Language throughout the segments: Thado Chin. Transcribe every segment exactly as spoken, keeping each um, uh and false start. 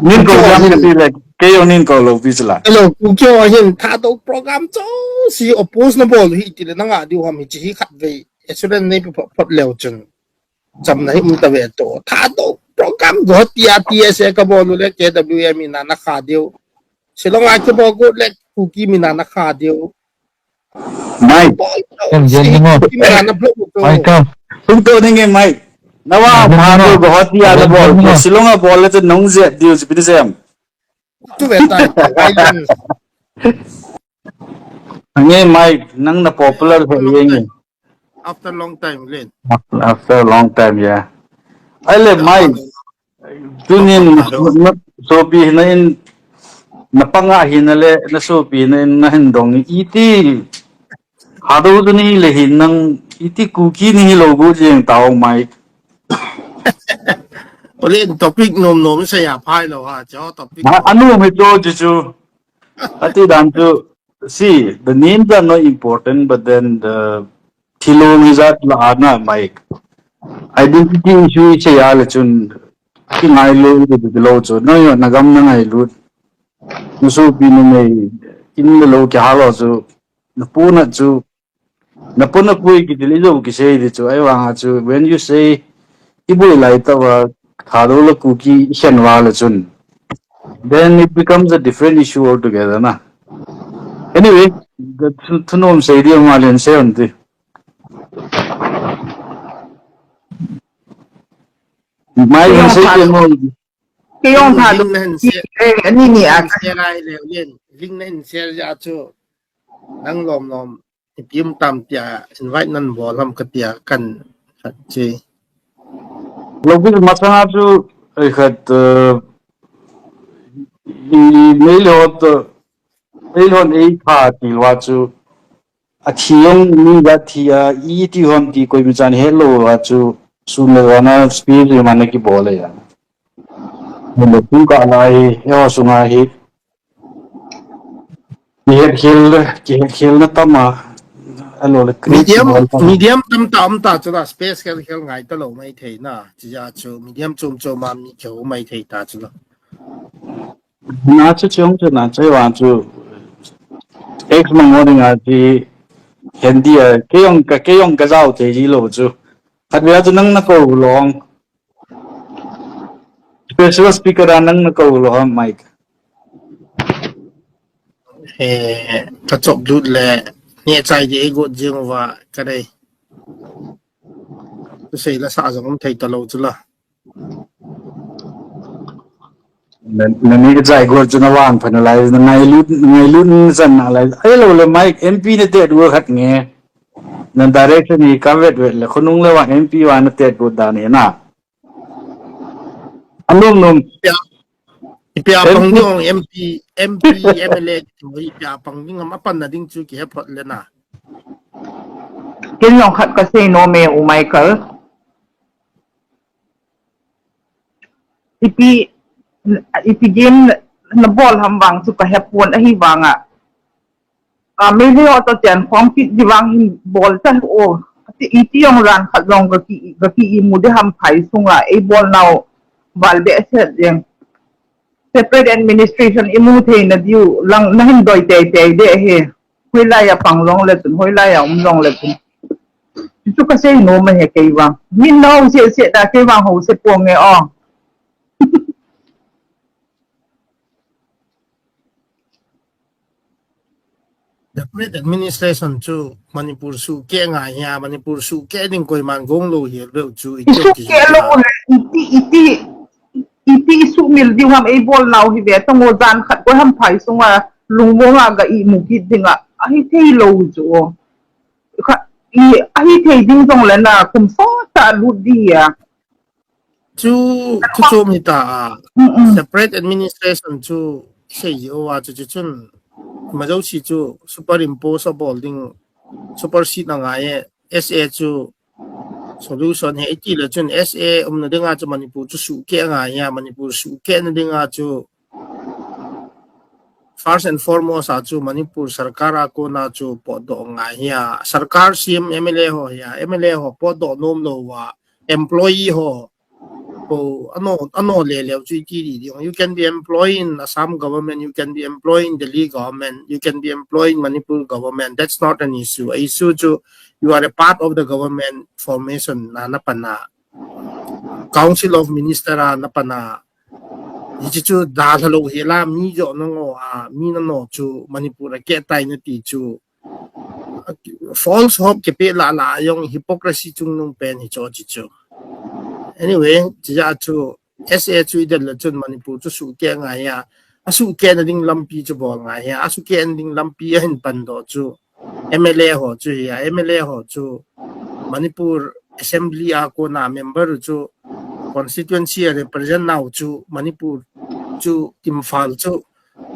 Nin Kuki program hin- ka ti le, kei jong nin ko lou pi sila. Hello, Kuki ho hin Thadou program chu si oppose na bol hi ti le na nga diu ham hi chi hi khat vei. Assurance nei pi phot phot leu chun. Cham na hi um ta ve to. Thadou program go ti a T S A ka bol le K W A mi na na kha diu. Shillong a ki bol go le Kuki mi na na kha diu. Mai. Em, jen ni mo. Mai ka. Tung to ni nge mai. Na wa Jen ni ma mo. do go hot ya na Jen bol. ni mo. Shillong a bol le to nong je diu si pi sem. Tu ve tai. Ai len. Nge mai nang na popular he ye nge. After long time len. After a long time, yeah. Ai le mai. Tunin na- sopi na in na panga hi na le na sopi na in na hin dong iti. Hado tu ni le hin nang iti Kuki ni hi lo go jeng tao mai. Olen topic nom nom sa ya phai lo ha. Cho topic. Ha anu mi to ji chu. Ati dan chu. See, the names are not important, but then the thilong is that la na mai. Identity issue is ya le chun. Ki ngai lo de de lo chu. No yo na gam na ngai lo. Nu su pi nu mei in le lo ki ha lo chu. Na pu na chu. Na pu na pui ki dil i zo ki sei di chu. Ai wang a chu. When you say i bui lai ta wa Thadou le Kuki i khen wa le chun. Then it becomes a different issue altogether na. Anyway, the thu- thunom sei di ma len sei on ti. Mai Kei hon jong sei Thadou- di mo. Kei jong Thadou Ling na hin se. Eh, ani ni a Ling se lai le len. Ling na hin se ya chu. Nang lom lom. Ipim tam tia invite nan bol ham ka tia kan khat chi. Lo bi masanga chu ai khat eh, i mei le hot mei hon ei pha ti wa chu a thi yong ni ga thi a i ti hon ti koi mi chan he lo wa chu sun le wa na speech le man ki bol le ya. Lo pu ka lai e wa sunga hi. Ki het khel, ki het khel na tam a. Alo le create Medium, bol tam. Medium tam ta um ta chu la space khel khel ngai ta lo mai thei na. Chi ya chu medium chum chum ma mi khel mai thei ta chu la. Na chu chung chu na chu wa chu. Ex ma mo ding a ti. Hindi a, ke yong ka, ke yong ka zau te ji lo chu. Khat bia chu nang na ko long. Special speaker a nang na ko lo ha mic. Eh, ka chop dut le, ne chai di e got jing wa ka dei. Tu sei la sa jong um thei ta lo chu la. Na, na ni ka chai got chu na wang pha na lai, na ngai lut, ngai lut na chan na lai. Ai lo le mic M P na te du khat nge. Na direction ni ka vet vet le, khonung le wa M P wa na te got da ni na. Anum num. Ipia pang ding ong M P, M P, M L A, ipia pang ding am apan na ding chu ki he phot le na. Ken jong khat ka sei nom e u Michael. Ipi, ipi game na bol ham vang chu ka he pon ahi vang a. A, mei le o to tian khong kit di vang hin bol ta o. Ati iti jong ran khat jong ga ki, ga ki imu de ham phai sunga ei bol nau bal be set jeng. Separate administration imu thei na diu lang na hin doi tei tei de he. Hoilai a pang jong le chun, hoilai a um jong le chun. Chu ka sei nom e he kei vang. Min nau se se ta kei vang ho se pon nge o. Separate administration chu Manipur suhkeh ngai hia, Manipur suhkeh ding koiman gong lou hi lou chu i Isuhkeh lou le, iti, iti, iti isuhmil ding ham ei bol nau hi ve, tong o jan khat koi ham phai sunga, lungmong a ga imu kit ding a, ahi thei lou chu. Kha, i, ahi thei ding jong le na, kum sot a lut di a. Chu, chu chu mi ta a. Mm, mm. Separate administration chu sei ji o a chu chu chun. Ma jo si chu superimpose a bol ding, supersede a ngai e, S A chu solution he iti le chun S A umna ding a chu Manipur chu suhkeh ngai hia, Manipur suhkeh na ding a chu first and foremost a chu Manipur sarkar a kona chu potdoh ngai hia, sarkar C M M L A ho hia, M L A ho potdoh nom lou a, employee ho po, ano, ano le le chu iti di ding. You can be employed in Assam government, you can be employed in Delhi government, you can be employed in Manipur government. That's not an issue. A issue chu you are a part of the government formation na, na pana. Council of Minister a na pana. Hichi chu dalha lou hi la mi jo no ngo a, mi na no chu Manipur a ke tai na ti chu. False hope ke pe la la yong hypocrisy chung nung pen hi cho chi chu. Anyway, chi ja chu S A chu i del le chun Manipur chu su ke ngai ya. A su ke na ding lampi chu bol ngai ya. A su ke na ding lampi a hin pan do chu. M L A ho chu hi a, M L A ho chu Manipur Assembly a kona member chu constituency a represent nau chu Manipur chu Imphal chu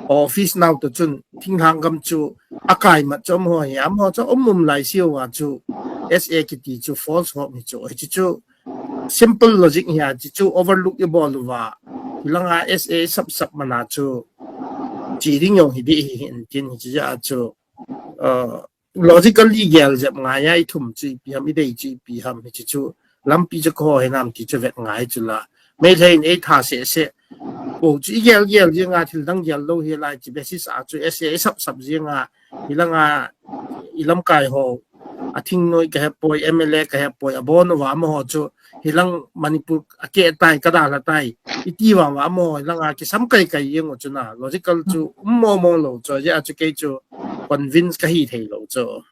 office nau to chun thinglhang gam chu a kai mat chu um ho hi a, um ho chu um um lai siu a chu S A kiti chu false hope hi chu, hi chu chu simple logic hi a, chi chu overlook i bol uva. Hilanga S A sap sap mana chu chi ding yong hi di hi hin tin hi chi ja chu, uh, logically gel jep ngai a i thum chu ipi ham, i dei chu ipi ham hi chi chu lampi chu ko he nam ti chu vet ngai chu la. Meitei in ei tha se se. Ko chu i gel gel jing a thil dang gel lou hi lai chi basis a chu S A sap sap jing a hilanga i lamkai ho a thingnoi ka he poi, M L A ka he poi, a bon uva amaho chu hilang Manipur a ke tai ka dalha tai. I ti vang uva amaho hilanga kisam kai kai jing u chu na. Logical chu um mo mo lou chu, ja chu kei chu convince ka hi thei lou chu.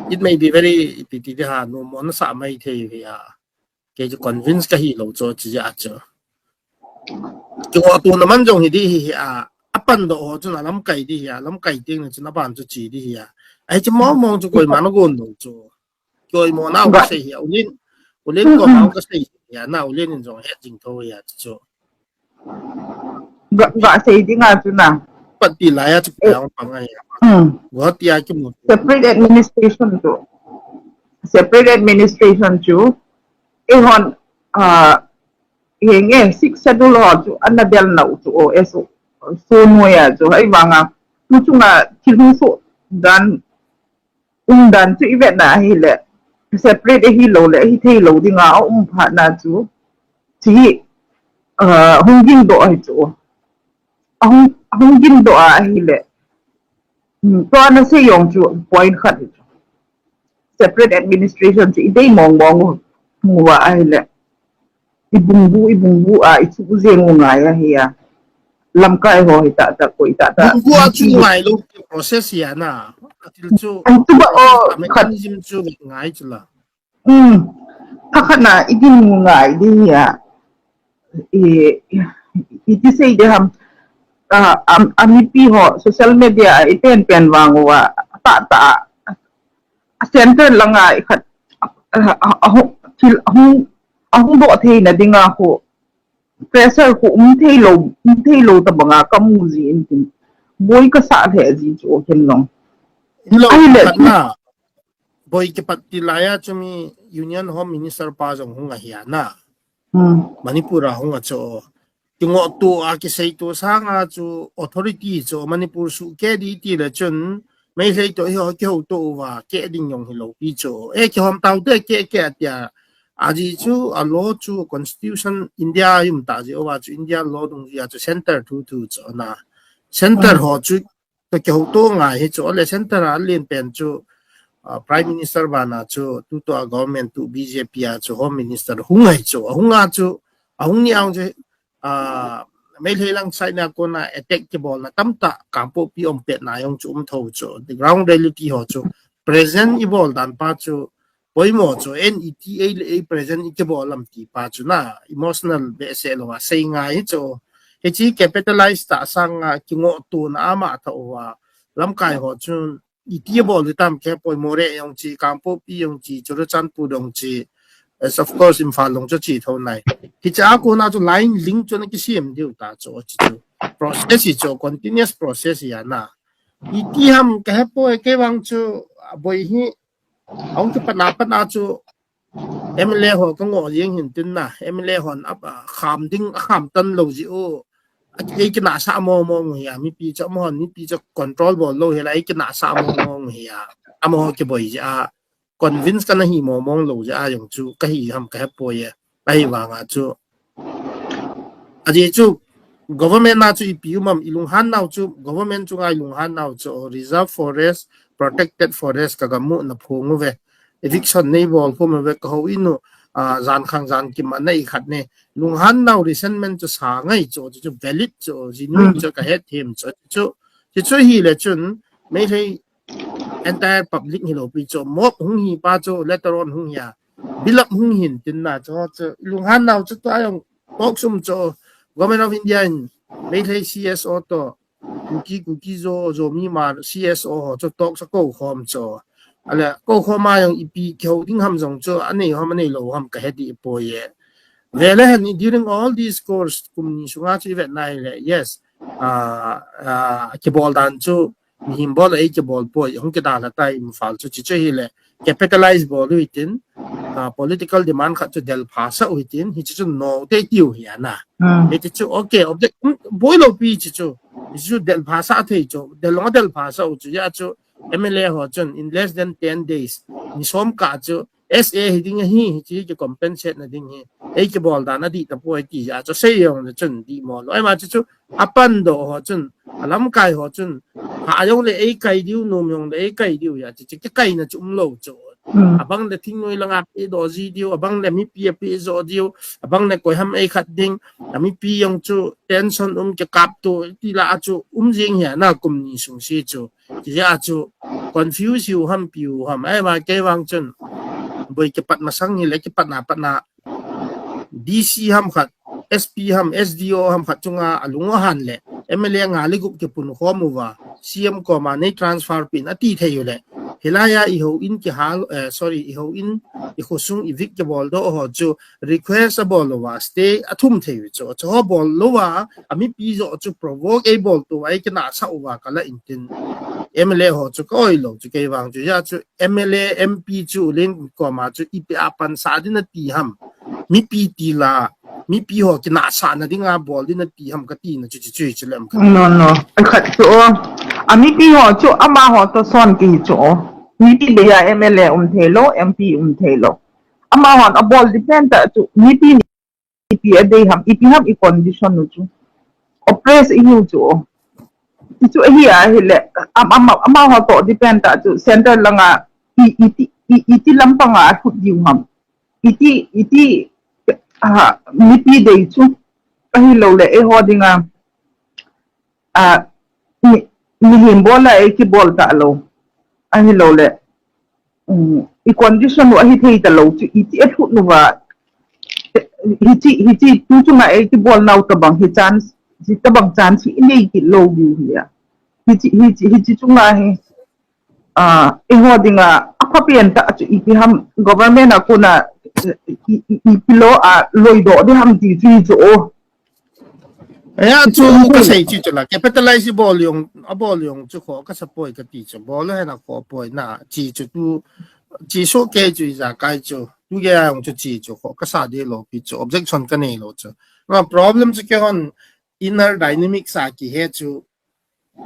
It may be very ipi ti di ha, no mo na sa mai thei hi a. Kei chu convince ka hi lou chu chi ja chu. Chu ngo tu na man jong hi di hi hi a. A pan do ho chu na lamkai di hi a, lamkai ting na chu na ban chu chi di hi a. Ai chu mo mo chu koima na gon lou chu. Koi mo na u ka sei hi a. Ulin, ulin ko ma u ka sei hi a, na ulin in jong het jing tho hi a chu. Ga, ga sei ding a chu na. Pat ti lai a chu, eh, pang pang a hi a. Hmm. Guwahati a ki mu. Separate administration chu. Separate administration chu. Eihon, ah, henge, Sixth Schedule ho chu ana del nau chu, o, S O, so noi a chu, hai vang a, tu chunga thil hung so dan, um dan chu i vet na hi le, separate hi lou le, hi thei lou ding a, um pha na chu, chi, ah, hung ging do hi chu, a hung, hung ging do a hi le, hmm, to ana sei jong chu, point khat hi chu. Separate administration chu i dei mong mong u, mu a hi le. I bung bu, i bung bu a, i chu jeng u ngai a hi a. Lamkai ho hi ta ta ko i ta ta. Bung bu a chu ngai lou process hi a na. A thil chu. Ai tu ba o, khat. Mechanism chu ngai chu la. Hmm. Kha khat na i din u ngai di hi a. I, i ti sei de ham. A, am, a mipi ho social media i pen pen vang uva. Ta ta. A center langa i khat, a, a, a, a, thil, a hung, a hung doh theina dinga khu, pressure khu um thei lou, um thei lou tabanga ka mu ji in tin. Boi ka sa lheh ji chu ken long. Lo, ahile khat na, boi kipat ti laiya chu mi Union Home Minister pa jong hung ahi a na. Hmm. Manipur a hung a chu. Kingoh tu a kisei tu sanga chu authority chu Manipur suh keh di ti le chun, Meitei to hi ho kihou to uva keh ding jong hilou pi chu. E kihom tau te keh keh tia. Aji chu a law chu constitution India yum ta ji uva chu India law dung ji a chu center thu thu chu na. Center ho chu to kihou to ngai hi chu le center a len pen chu, ah, Prime Minister bana chu tu to a government tu B J P a chu Home Minister hung ngai chu. Hung a chu, a hung ni ang chu, ah, Meitei lang China kona attack kibolna tamtah Kangpokpi um petna jong chu um tho chu. The ground reality ho chu present i bol dan pa chu poimo chu N E T A le A present i kibol lam ti pa chu na emotional behseh lou a sei ngai chu. Hichi capitalize ta sanga kingoh tu na ama tho uva lamkai ho chun i ti bol di tam ke poimo re jong chi, Kangpokpi jong chi, Churachandpur jong chi, as of course, Imphal long chu chi tho nai. Hicha kona chu line link chu na kisem diu ta chu, chi chu. Process hi chu, continuous process hi a na. I ti ham ka he poi ke vang chu, a boi hi, a hung kipat na pat na chu, M L A ho ka ngoh jing hin tin na, M L A hon ap, a, kham ding, a kham tan lou ji u. A, ei kina sa mo mo ngu hi a, mipi chu mo hon, mipi chu control bol lou hi la, ei kina sa mo mo ngu hi a. Amo ho kiboi ji a, convince kana hi mo mo lou ji a jong chu, ka hi ham ka he poi e. Ahivanga chu, ajeh chu government na chu ipi um am, ilunghan nau chu, government chunga ilunghan nau chu, reserve forest, protected forest ka gamu na phung uve. Eviction nei bol phung uve, ka houin u, ah, jan khang jan kim a nei khat ne. Lunghan nau resentment chu sa ngai chu, chu, chu valid chu, jinu chu ka het them chu, chu, chu, chu hi le chun, Meitei entire public hi lo pi chu, mob hung hi pa chu, later on hung hi a, build up hung hin tin na chu, chu, lunghan nau chu, tua jong, talk sum chu, Government of India in, Meitei C S O to, Kuki, Kuki Zo, Zomi Hmar, C S O ho chu talk sa ko khom chu. Ale, ko khom a jong ipi kihou ding ham jong chu, anei ham, anei lo ham ka he di po ye. Vele hen, during all these course, kum ni sunga chu i vet na hi le, yes, ah, ah, kibol dan chu, mihem bol ei kibol poi, hung kidalha tai Imphal chu, chi chu hi le, capitalize bol u hitin, ah, political demand khat chu del pha sa u hitin, hi chu chu no te tiu hi ana. Hmm. Hi chu chu, okay, object, um, boi lo pi chi chu, hi chu del pha sa thei chu, del lo del pha sa u chu, ya chu, M L A ho chun, in less than ten days, ni som ka chu, S A hi ding ahi, hi chi ki compensate na ding hi, ei kibol dan a di ta poi ti ya chu, sei jong le chun di mo lo. Ai ma chu chu, apan do ho chun, alamkai ho chun, ha jong le ei kai diu, nom jong le ei kai diu ya, chi chi ki kai na chu um lo chu. Hmm. Abang le thingnoi langa pe do ji diu, abang le mipi a pe jo diu, abang le koi ham ei khat ding, a mipi jong chu tension um ki kap tu, ti la a chu um jing hi ana kum ni sung si chu. Chi a chu confuse hiu ham piu ham. Ai ma kei vang chun. Boi kipat masang hi le kipat na pat na. D C ham khat, S P ham, S D O ham khat chunga alung ahan le. M L A nga le gup kipun khom uva. C M koma nei transfer pin ati thei u le. Hilai a i houin kihal, eh, sorry, i houin i khosung i vik kibol do ho chu request a bol lou va, stay a thum thei u chu. Chu ho bol lou va, a mipi jo chu provoke ei bol tu va, ei kina sa u va ka la in tin. M L A ho chu ka oi lo chu kei vang chu ya chu M L A, M P chu len koma chu ipi a pan sa din a ti ham. Mipi ti la, mipi ho kina sa na ding a bol din a ti ham ka ti na chu chu chu chu lem ka. No, no. A khat chu o. A mipi ho chu ama ho to son ki chu o. Mipi be ya M L A um thei lo, M P um thei lo. Ama hon a bol depend ta chu, mipi ni ipi a dei ham, ipi ham i condition u chu. Oppress i hiu chu. I chu ahi a hi le, am, am, ama ho to depend ta chu, center langa, i, i ti, i, i ti lampanga a thut diu ham. I ti, i ti, ha, mipi dei chu. Ahi lo le, ei ho dinga. A, mi, mihem bol a ei kibol ta lo. Ahi lo le. Um, i condition u ahi thei ta lo chu, i ti a thut nu va. Hi chi, hi chi, tu chunga ei kibol nau tabang hi chance, hi tabang chance hi i nei ki lo diu hi a. Hi chi, hi chi, hi chi chunga hi. Ah, eiho dinga, a pha pen ta chu ipi ham government a kona, i, i, i, ipi lo a loi do di ham ti chu i chu o. Aya chu ka sei chi chu la, capitalize bol jong, a bol jong chu kho ka sa poi ka ti chu, bol hen a kho poi na, chi chu tu, chi so ke chu i ja kai chu, tu ge jong chu chi chu kho ka sa de lo pi chu, objection ka nei lo chu. Ma problem chu kei hon inner dynamics a ki he chu,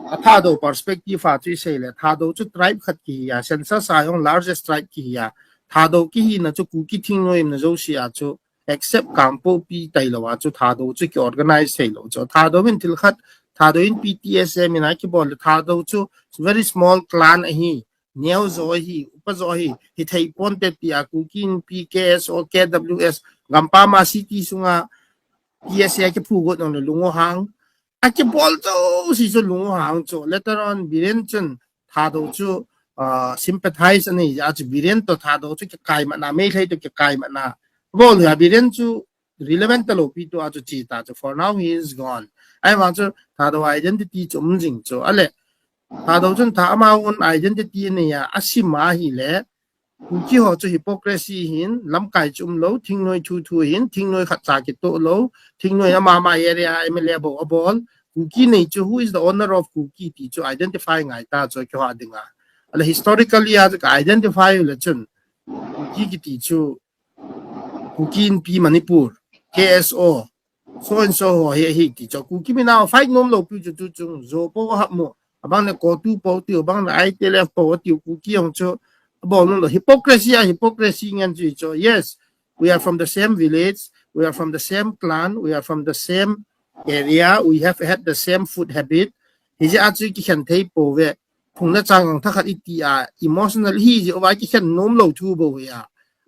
a Thadou perspective a chu i sei le, Thadou chu tribe khat ki hi a, census a jong largest tribe ki hi a, Thadou ki hi na chu Kuki thingnoi na jo si a chu, except Kangpokpi tai lo a chu Thadou chu ki organize thei lo chu. Thadou in thil khat, Thadou in P T S M in a kibol le Thadou chu very small clan ahi, neo jo ahi, upa jo ahi, hi thei pon te ti a Kuki Inpi, K S O, K W S, gampam a city sunga P S A kiphu got nong le Lungo hang. A kibol chu si chu Lungo hang chu. Later on, Biren chun Thadou chu, ah, sympathize ani a chu Biren to Thadou chu kikai ma na, Meitei to kikai ma na. Bol ya Biren chu relevant ta lo pi tu a chu chi ta chu. For now, he is gone. Ai vang chu Thadou identity chu um jing chu. Ale, Thadou chun tha ama own identity ni a, a sim a hi le, Kuki ho chu hypocrisy hin, lamkai chu um lo, thingnoi thu thu hin, thingnoi khat cha ki to lo, thingnoi ama ma area M L A bo a bol, Kuki nei chu, who is the owner of Kuki ti chu identify ngai ta chu kei ho a dinga. Ale historically a chu ka identify le chun, Kuki ki ti chu, Kuki Inpi Manipur, K S O, so and so ho hi, hi ti chu. Kuki mi nau fight nom lo pi chu tu chung, zo po hap mo. Abang le ko tu po ti, abang le I T L F po ti, Kuki jong chu. Abang lo hypocrisy a, hypocrisy ngen chu chu. Yes. we are from the same village, we are from the same clan, we are from the same area, we have had the same food habit. Hijeh a chu kikhen thei pouve. Phung le chang ang thakhat iti a, emotional hijeh uva kikhen nom lou thu bou hi a.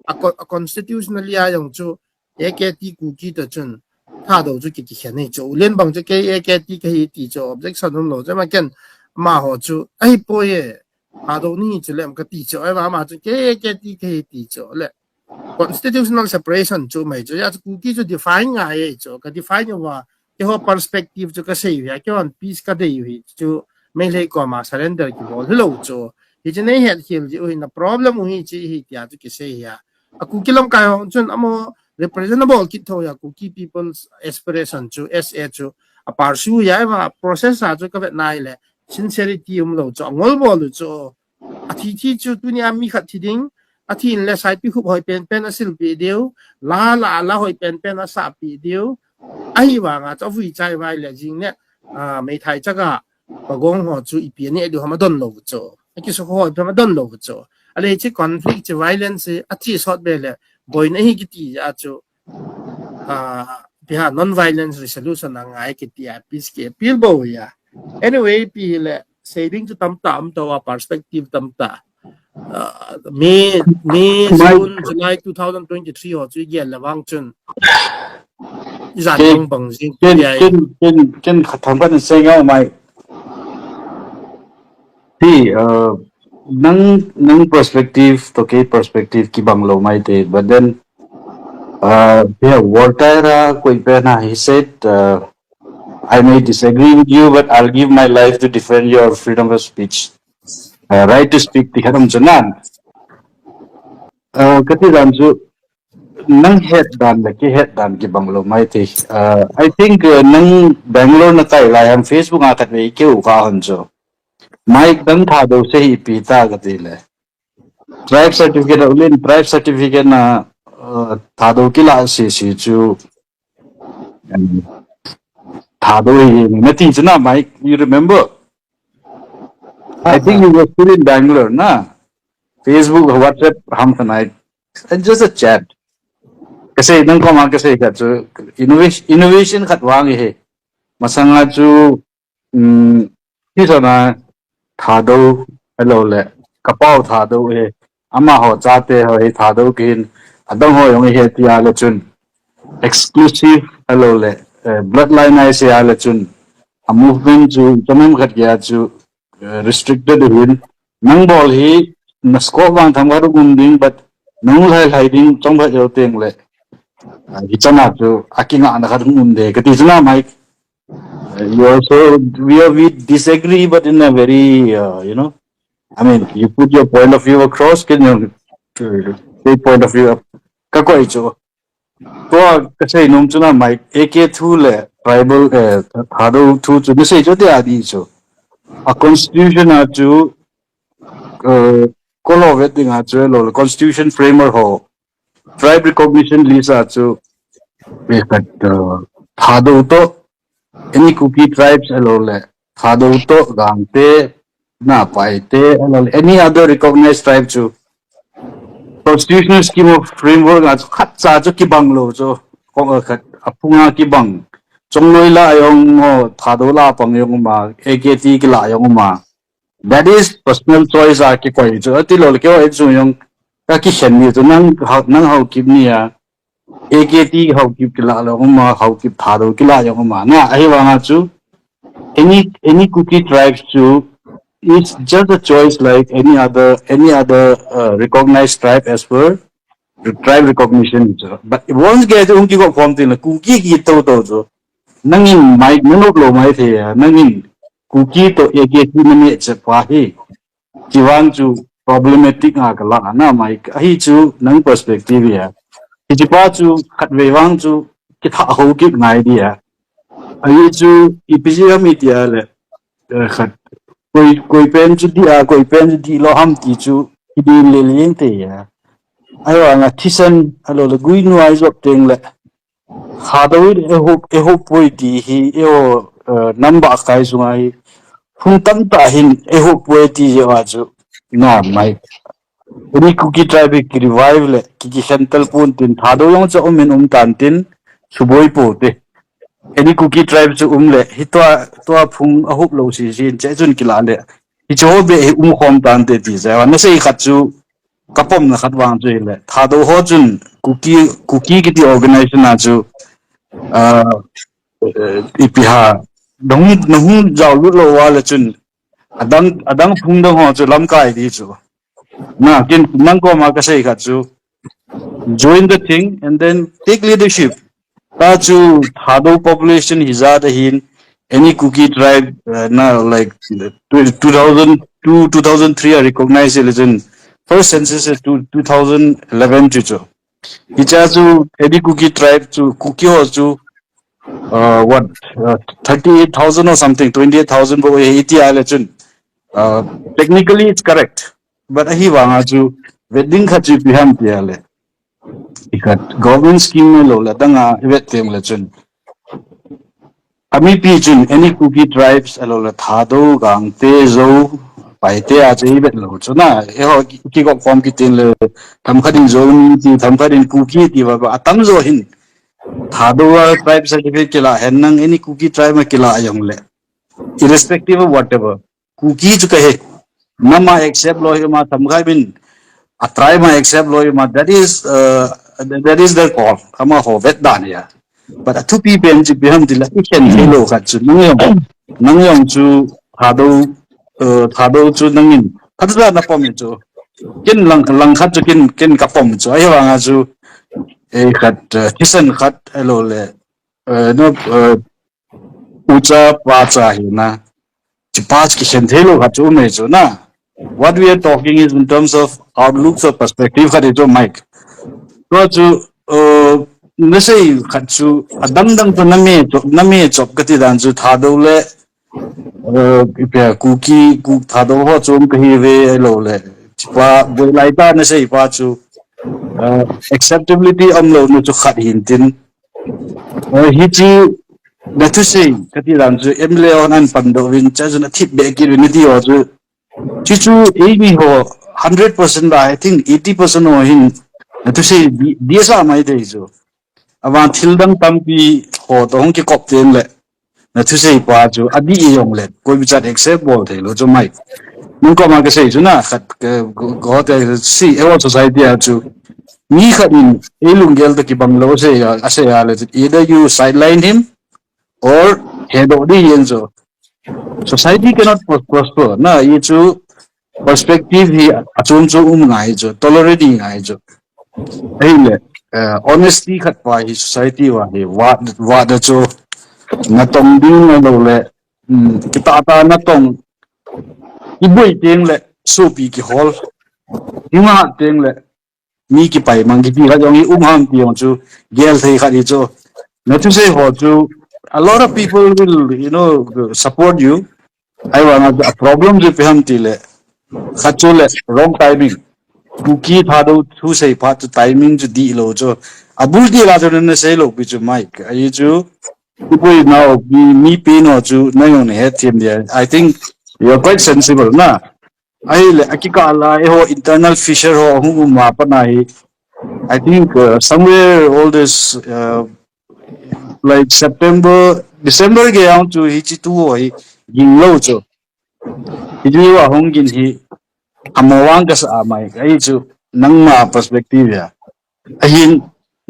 A co-, a constitutionally a jong chu, A K T Kuki toh chun, Thadou chu ki, kikhen hi chu. Len bang chu kei A K T kahi ti chu, objection um lou chu, ama ken, amaho chu, ahipoi e, Thadou nahi chu lem kati chu, ahivang ama chu, kei A K T kahi ti chu, le. Constitutional separation chu mai chu, hijeh chu Kuki chu define ngai e chu, ka define uva, keiho perspective chu kasei uve, keihon peace kadei u hi chu, Meitei koma surrender kibol hilou chu. Hichu nei hetkhel jeh u hi na problem u hi chu hi tia chu kisei hi a. A Kuki lamkai ho chun amaho represent abol kit thou hi a, Kuki people's aspiration chu, S A chu, a pursue hi a, ahivang a process a chu kavet nai le, sincerity um lou chu, angol bol u chu, athi thi chu tunia mi khat thi ding, athi in le Saipikhup hoi penpen asilpeh diu, la la la hoi penpen asahpeh diu, ahivang a chu avui chai vai le jing le, ah, Meitei chaga, pagong ho chu ipi aneh diu ham adon lou chu. Akisukha ho ipi ham adon lou chu. Ahile hiche conflict chu violence hi athi sot be le, boina hi kiti a chu, ah, ipi ham non-violence resolution angai kiti a, peace ki appeal bou hi a. Anyway, ipi hile, sei ding chu tamtah um tou a, perspective tamtah. Ah, May, May, June, July two thousand twenty-three ho chu igel le vang chun, ijat bang bang jing ken, ken, ken, ken khat thang khat sei ngau mai. Ti, uh, nang, nang perspective toh kei perspective kibang lou mai te, but then, uh, yeah, Voltaire a koi pen a, he said, uh, "I may disagree with you, but I'll give my life to defend your freedom of speech." Uh, right to speak, ti khat um chu nan. Uh, kati dan chu, nang het dan le kei het dan kibang lou mai te. Uh, I think, uh, nang Bangalore nakai lai ham Facebook a khat vei keu ka hon chu. Mike, nang Thadou sei hi ipi ta kati le. Tribe certificate, Ulin tribe certificate na, uh, Thadou kila sese chu, um, Thadou hi nati chu na, Mike, you remember? I think you were still in Bangalore, na? Facebook, WhatsApp, ham tonight. It's just a chat. Kasei, nang koma kasei khat chu, innovation, innovation khat vang hi. Masanga chu, um, hi sana Thadou, hello le, kapau Thadou hi. Amaho chate ho hi Thadou kihin, adang ho jong hi tia le chun. Exclusive, hello le, eh, bloodline a sei a le chun. A movement chu, chamem khat kia chu, eh, restricted hin. Nang bol hi, na scope vang tham khat um ding, but nang lai lai ding, chom khat jou teng le. Ah, hi chana chu, akingah na khat um de, kati chu na, Mike. Uh, you also, we are, we disagree, but in a very, uh, you know, I mean, you put your point of view across, can you, uh, say point of view up? Ka koi chu. Tua kasei nom chu na, Mike, A K thu le tribal, eh, Thadou thu chu, nasei chu tia di chu. A constitution a chu, uh, kolo vet ding a chu, lo, constitution framework ho. Tribe recognition list a chu, eh, khat, uh, Thadou toh, any Kuki tribes hello le, Thadou toh, Gangte, Napaite, hello le, any other recognized tribe chu. Constitutional scheme of framework a chu, khat cha chu kibang lou chu, kong a khat, aphung a kibang. Chongloi la jong ho, Thadou la pang jong um a, A K T kila jong um a. That is personal choice a kikoi chu. Ati lo le keiho chu jong ka kikhen ni chu nang ha-, nang Haokip ni a. A K T Haokip kila jong um a, Haokip Thadou kila jong um a. Na, ahivang a chu any, any Kuki tribes chu is just a choice like any other, any other, uh, recognized tribe as per re-, tribe recognition chu. But once ke chu hung kikop khom tin le Kuki kiti tou tou chu. Nangin Mike nanop lou mai thei a, nangin Kuki toh A K T naneh chet pa hi. Chuvang chu problematic a kala na Mike. Ahi chu nang perspective a. Hiche pa chu khatvei vang chu kitha Haokip ngai dia. Ahi chu ipi jeh ham iti a le, eh, khat. Koi, koi pen chu di a, koi pen chu di lou ham ti chu, i din le leng te a. Ahivang a thisan, ahilou le guinu a i jop teng le. Thadou in eiho, eiho poi ti hi, eiho, eh, number kai sunga hi. Hung tamtah hin, eiho poi ti jeh a chu. Na, Mike. Any Kuki tribe ki revive le, ki, ki central pon tin, Thadou jong chu um in um tan tin, suboi po te. Any Kuki tribe chu um le, hi tua, tua phung a hup lo si si in, che chun kila le. Hi chu ho be hi um khom tan te ti, ja, na sei khat chu, ka pom na khat vang chu hi le. Thadou ho chun, Kuki, Kuki kiti organization a chu, ah, eh, ipi ha, nahung, nahung jao lut lo wa le chun, adang, adang phung dang ho chu lamkai di chu. Na, kin, nang koma ka sei khat chu, join the thing and then take leadership. Ta chu Thadou population hi ja da hin, any Kuki tribe, uh, na, like, two, two thousand two, two thousand three a recognize le chun, first census is two, two thousand eleven chu chu. Hi cha chu any Kuki tribe chu, Kuki ho chu, uh, what, uh, thirty-eight thousand or something, twenty-eight thousand bo hi iti a le chun. Uh, technically it's correct. But ahi vang a chu, vet ding khat chu ipi ham ti a le. I khat, government scheme me lo la dang a, i vet teng le chun. A mipi chun, any Kuki tribes, a lo la Thadou, Gangte, Zou, Paite a chu i vet lo chu na. E ho ki, ki gop form ki tin le, tham khat in Zou ni ti, tham khat in Kuki ti va, va, a tam zo hin. Thadou a tribe certificate kila hen nang, any Kuki tribe ma kila a jong le. Irrespective of whatever. Kuki chu ka he. Nama accept lo hi ma tham khat in. A tribe ma accept lo hi ma. That is, uh, that is their call. Ama ho vet dan ya. But a thupi pen chu ipi ham ti la, i khen thei lo khat chu. Nang jong, nang jong chu Thadou, uh, Thadou chu nang in. Khat la na pom chu. Kin lang, lang khat chu kin, kin ka pom chu. Ahi vang a chu. E khat, uh, thisan khat, a lo le. Uh, no, uh, ucha pa cha hi na. Chi pa chi khen thei lo khat chu um e chu na. What we are talking is in terms of outlooks or perspective khat e chu Mike. Ko chu, uh, na sei khat chu adang dang chu na me chu, na me chop ka ti dan chu Thadou le, uh, ipi a Kuki, Ku Thadou ho chu um ka hi ve lo le. Chi pa boi lai ta na sei pa chu, uh, acceptability um lo nu chu khat hin tin. Uh, hi chi na thusei ka ti dan chu M L A hon an pan do vin cha chu na thip be ki vin ti ho chu. Chi chu eimi ho hundred percent la, I think eighty percent ho hin na thusei di, di sa mai te chu. Avan thil dang tampi ho to hung ki kop ten le. Na thusei pa chu, a di i jong le, koi bichat accept bol thei lo chu Mike. Nang koma ka sei chu na, khat ka, go, go te si, e wo society a chu. Mi khat in, e lunggel to ki bang lo sei a, a sei a le, either you sideline him, or he do di yen chu. Society cannot pros-, prosper. Na, i chu, perspective hi achom chom um ngai chu, tolerate ngai chu. Ahile, eh, honesty khat pa hi society va hi, va, va da chu, na tong ding na lo le, um, kita ta na tong, i boi teng le, sopi ki hol, i nga teng le, mi kipai mang kiti khat jong hi um ham ti jong chu gel thei khat hi chu. Na thusei ho chu, a lot of people will, you know, support you. Ahivang a problem chu ipi ham ti le. Khat chu le wrong timing. Kuki Thadou thusei phat chu timing chu di lo chu. Abul ti la chu na sei lo pi chu Mike. Ahi chu. Ipui nao mi, mi pi no chu na jong na het them dia. I think you are quite sensible na. Ahile, akikah la, eiho internal fissure ho, hung um ma pat na hi. I think, uh, somewhere all this, uh, like September, December gei a chu hichi tu ho hi, ging lo chu. Hichi wa hung gin hi, amo vang ka sa amai, ahi chu, nangma perspective ya. Ahin,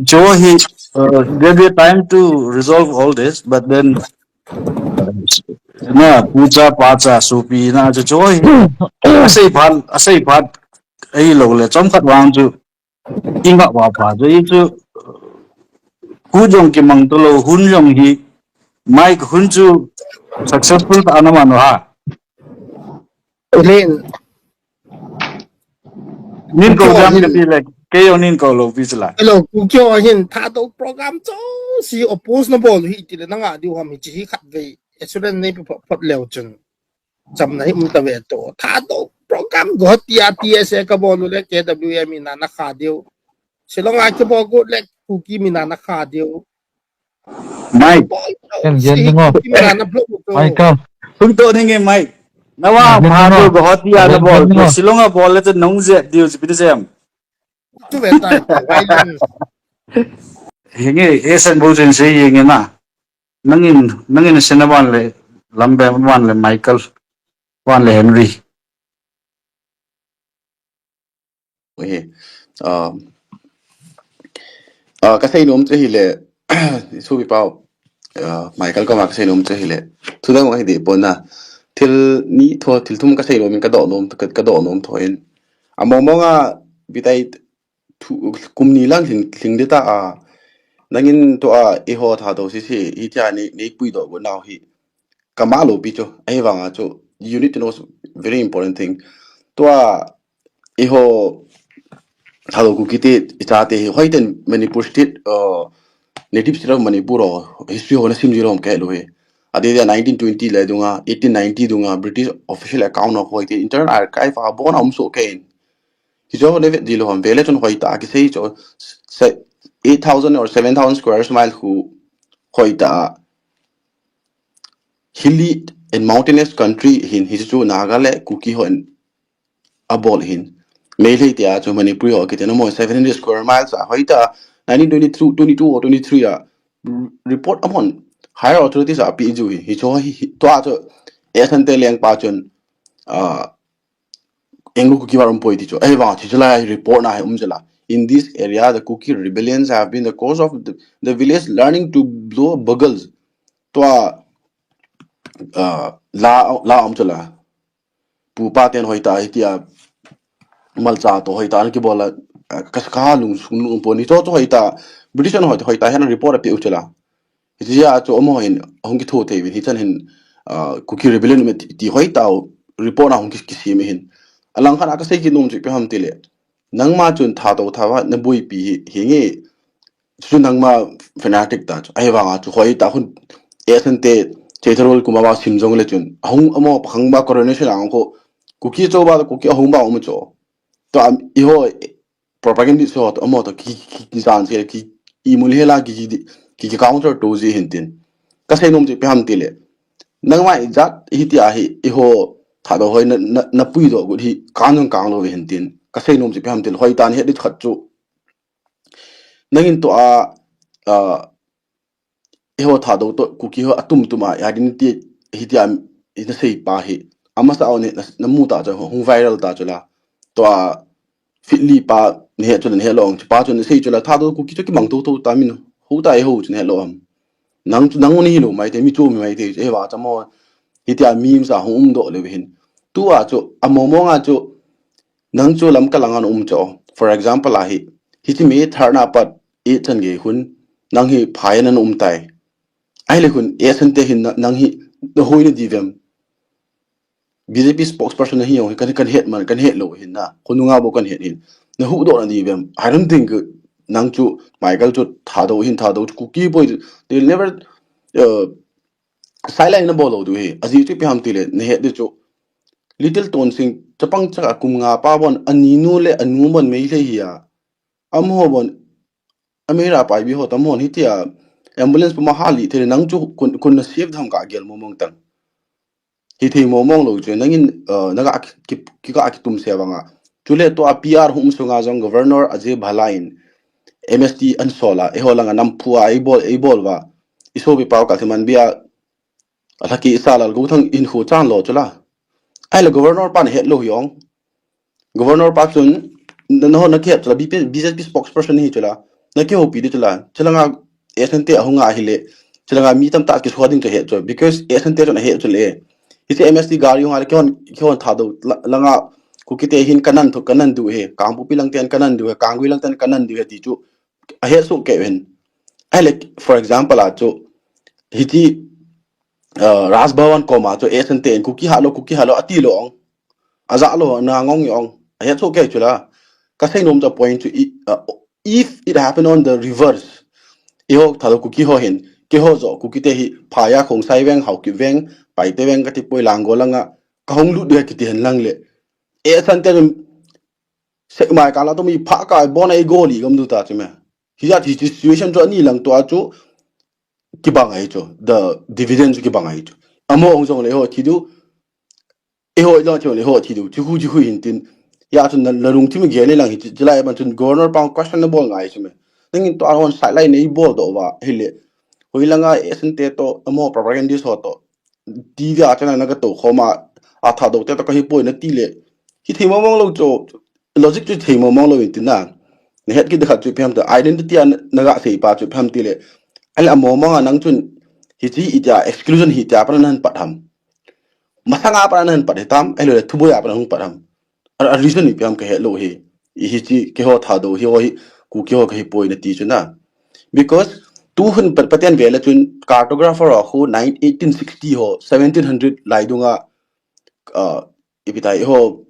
chu hi, uh, there'll be a time to resolve all this, but then, uh, na, pucha, pacha, supi, na, chu, chu hi, asei phat, asei phat, ahi lo le, chom khat vang chu, inga wa pha, chu, hi chu, ku jong ki mang to lo, hun jong hi, Mike hun chu, successful ta na man ha. Len. Nin ko jam ka ti le, kei jong nin ko lo pi chu la. Hello, ku kyo hin Thadou program chu si oppose na bol hi ti le na nga diu ham hi chi hi khat vei. Assurance nei pi phot, phot leu chun. Cham na hi um ta ve to. Thadou program go ti a ti ase ka bol le K W M ina na kha diu. Shillong a ki bol go le Kuki mina na kha diu. Mike. Em, yen ding o. Mike, come. Hung to ning e, Mike. Nawa, ah, pha no, no, no. Guwahati a nabol, no, no. Shillong a bol le chun nahung jep diu chu ipi ti sem. Tu ve tai, violence. Hinge, e san bo chen sei hinge na. Nangin, nangin sena van le, Lambe van le, Michael van le, Henry. Hi. Ah, ah, kasei nom chu hile, supi pau. Ah, Michael koma kasei nom chu hile. Thudang hi di pon na. Thil ni tho, thil thum kasei nom in kadoh nom, ka, kadoh nom tho in. Amo mo nga bitai thu, kum ni lang hling, hling di ta a. Nangin tua eiho Thadou sisi, hitia nei, nei puidoh got nau hi. Kama loupi chu, ahivanga chu, you need to know very important thing. Tua, eiho, Thadou Kuki te, ichate hi, hoiten Manipur state, uh, native state of Manipur ho, history ho nasim ji lou ham kahe lou hi. Adeh dia nineteen twenty le dunga, eighteen ninety dunga, British official account ho hoite, Internal Archive a bon a um soh kei in. Hiche ho nei vet ji lou ham, vele chun hoitah a kisei chu, se, eight thousand or seven thousand square mile khu hoitah a hilly and mountainous country hin, hichu Naga le Kuki hon abol hin. Meitei tia chu Manipuri ho kiti na mo seven hundred square miles a hoitah a nineteen twenty-two, twenty-two or twenty-three a r-, report amahon higher authorities a apeh jiu hi. Hichu hi, hi, tua chu Asante lengpa chun, ah, Anglo Kuki War um poi ti chu. Ahivang, hiche lai report na hi um jela. In this area, the Kuki rebellions have been the cause of the, the village learning to blow bugles. Tua, ah, la, la um jela. Pu pa ten hoitah hitia, malcha to hoitah, ana kibol a, ah, kas-, kalung sung lung pon. Hichu chu hoitah, British an hoitah, hoitah hin report apeh u jela. Hitia chu amaho hin, ahung kitho thei uvin, hichan hin, ah, Kuki Rebellion um e ti, ti hoitah report na hung ki, kisem e hin. Alang khat a kasei kit nom chu ipi ham tile. Nangma chun Thadou Thadou na boipi hi, hinge, chu nangma fanatic ta chu. Ahivanga chu hoitah khun Asante Cheitharol kuma ba sim jong le chun. Ahung amaho pakhang ba coronation a hung ko. Kuki cho ba, Kuki ahung ba um cho. To am, eiho, propagandist ho to, amaho to ki, ki, ki jan se ki, imul hela ki, ki, ki, ki counter to ji hin tin. Kasei nom chu ipi ham tile. Nangma ijat hitia hi, eiho Thadou hoi na, na, na puidoh got hi, kang jong kang lou ve hin tin. Kasei nom chu ipi ham tile, hoitah in het di khat chu. Nangin tua, ah, eiho Thadou to Kuki ho atum tum a, identity hitia, ina sei pa hi. Amasa a na, na mu ta chu, hung viral ta chu la. Tua Fitli pa, nahe chu nahe lou, chu pa chu nasei chu la, Thadou Kuki chu kimang tou tou ta min, hou ta eiho chu nahe lou ham. Nang chu, nang u nahi lou mai te, mi chu mi mai te, eiva chu mo, hitia memes a hung um doh le hin. Tua chu, amo mo nga chu, nang chu Lamka langa na um chu. For example, ahi, hiche May third na pat, eight chan gei hun, nang hi Phaiya na um tai. Ahile hun, Asante hin na, nang hi, na hoi na di vem. B J P spokesperson na hi jong hi kan, kan het man, kan het lou hin na. Khonunga bou kan het hin. Na huhdoh na di vem. I don't think, uh, nang chu, Michael chu Thadou hin Thadou chu Kuki boi. They'll never, uh, sideline na bol lou diu hi. Ajeh chu ipi ham tile, na het di chu. Little Tonsing, chapang chaka kum nga pa bon, ani nu le anu bon Meitei hi a. Amaho bon, Amira pai bi ho tam hon hitia. Ambulance puma hali, thei nang chu kun, kun na save dham ka gel mo mong tang. Hithei mo mong lou chu, nangin, uh, naga ki, ki, ki ka kitum se vanga. Chule tua P R hum sunga jong Governor Ajay Bhalla in M S T an sol a, eiho langa namphu a, eibol, eibol va. Isopi pau ka thiman bia, alhaki isa Lalgouthang in khu chan lo chu la. Ahile Governor pan het lou hi ong. Governor pa chun, na, na, na kihet chu la, B P, B J P spokesperson hi chu la. Na kihoupi di chu la. Chu langa Asante ahung a ahile. Chu langa mi tamtah kisuha ding chu ahet chu. Because Asante chun ahet chu le. Hiche M S T gari hung a le kihon, kihon Thadou la, langa Kuki te hin kanan thu, kanan diu hi. Kangpokpi lang ten kanan diu hi. Kanggui lang ten kanan diu hi ti chu. Ahet soh kei uvin. Ahile, for example, a chu, hiche, uh, Raj Bhavan koma chu, Asante in Kuki halo, Kuki halo, ati lo ong. Aja lo, na ngong ong. Ahet soh kei chu la. Kasei nom chu point chu, i, uh, if it happen on the reverse, eiho Thadou Kuki ho hin, keiho jo Kuki te hi, Phaya, Khongsai veng, Haokip veng, Paite veng, kati poi Langol langa, kahung lut diu kiti hen lang le. Asante in, Sekmai kala to mi pha ka bon a igol i gam diu ta chu me. Hijat hi situation chu ani lang tua chu kibang ahi chu. The dividend chu kibang ahi chu. Amaho ong jong le ho thi diu. Eiho ilong chu eiho thi diu, chu khu chu khu hin tin. Ya chun na, na lungthim gel le lang hi, chu lai ban chun governor pang question na bol ngai chu me. Nangin tua hon sideline nei bol doh uva, hile. Hoilanga S N te to, amaho propagandist ho to. T V a chana na ka to khoma, a Thadou te to ka hi poi na ti le. Hi thei mong mong lou chu, logic chu thei mong mong lou in tin na. Na het kit khat chu ipi ham ti le, identity a na, na ga sei pa chu ipi ham ti le. Ahile among mong a nang chun, hichi itia exclusion hitia pa na han pat ham. Masanga pa na han pat hitam, ahile thuboi a pa na hung pat ham. A, a reason ipi ham ka het lou hi. I hichi keiho Thadou hi ho hi, Kuki ho ka hi poi na ti chu na. Because tu hun pat Pathen ve le chun cartographer ho khu nine, eighteen sixty ho, seventeen hundred lai dunga, uh, ipi tai ho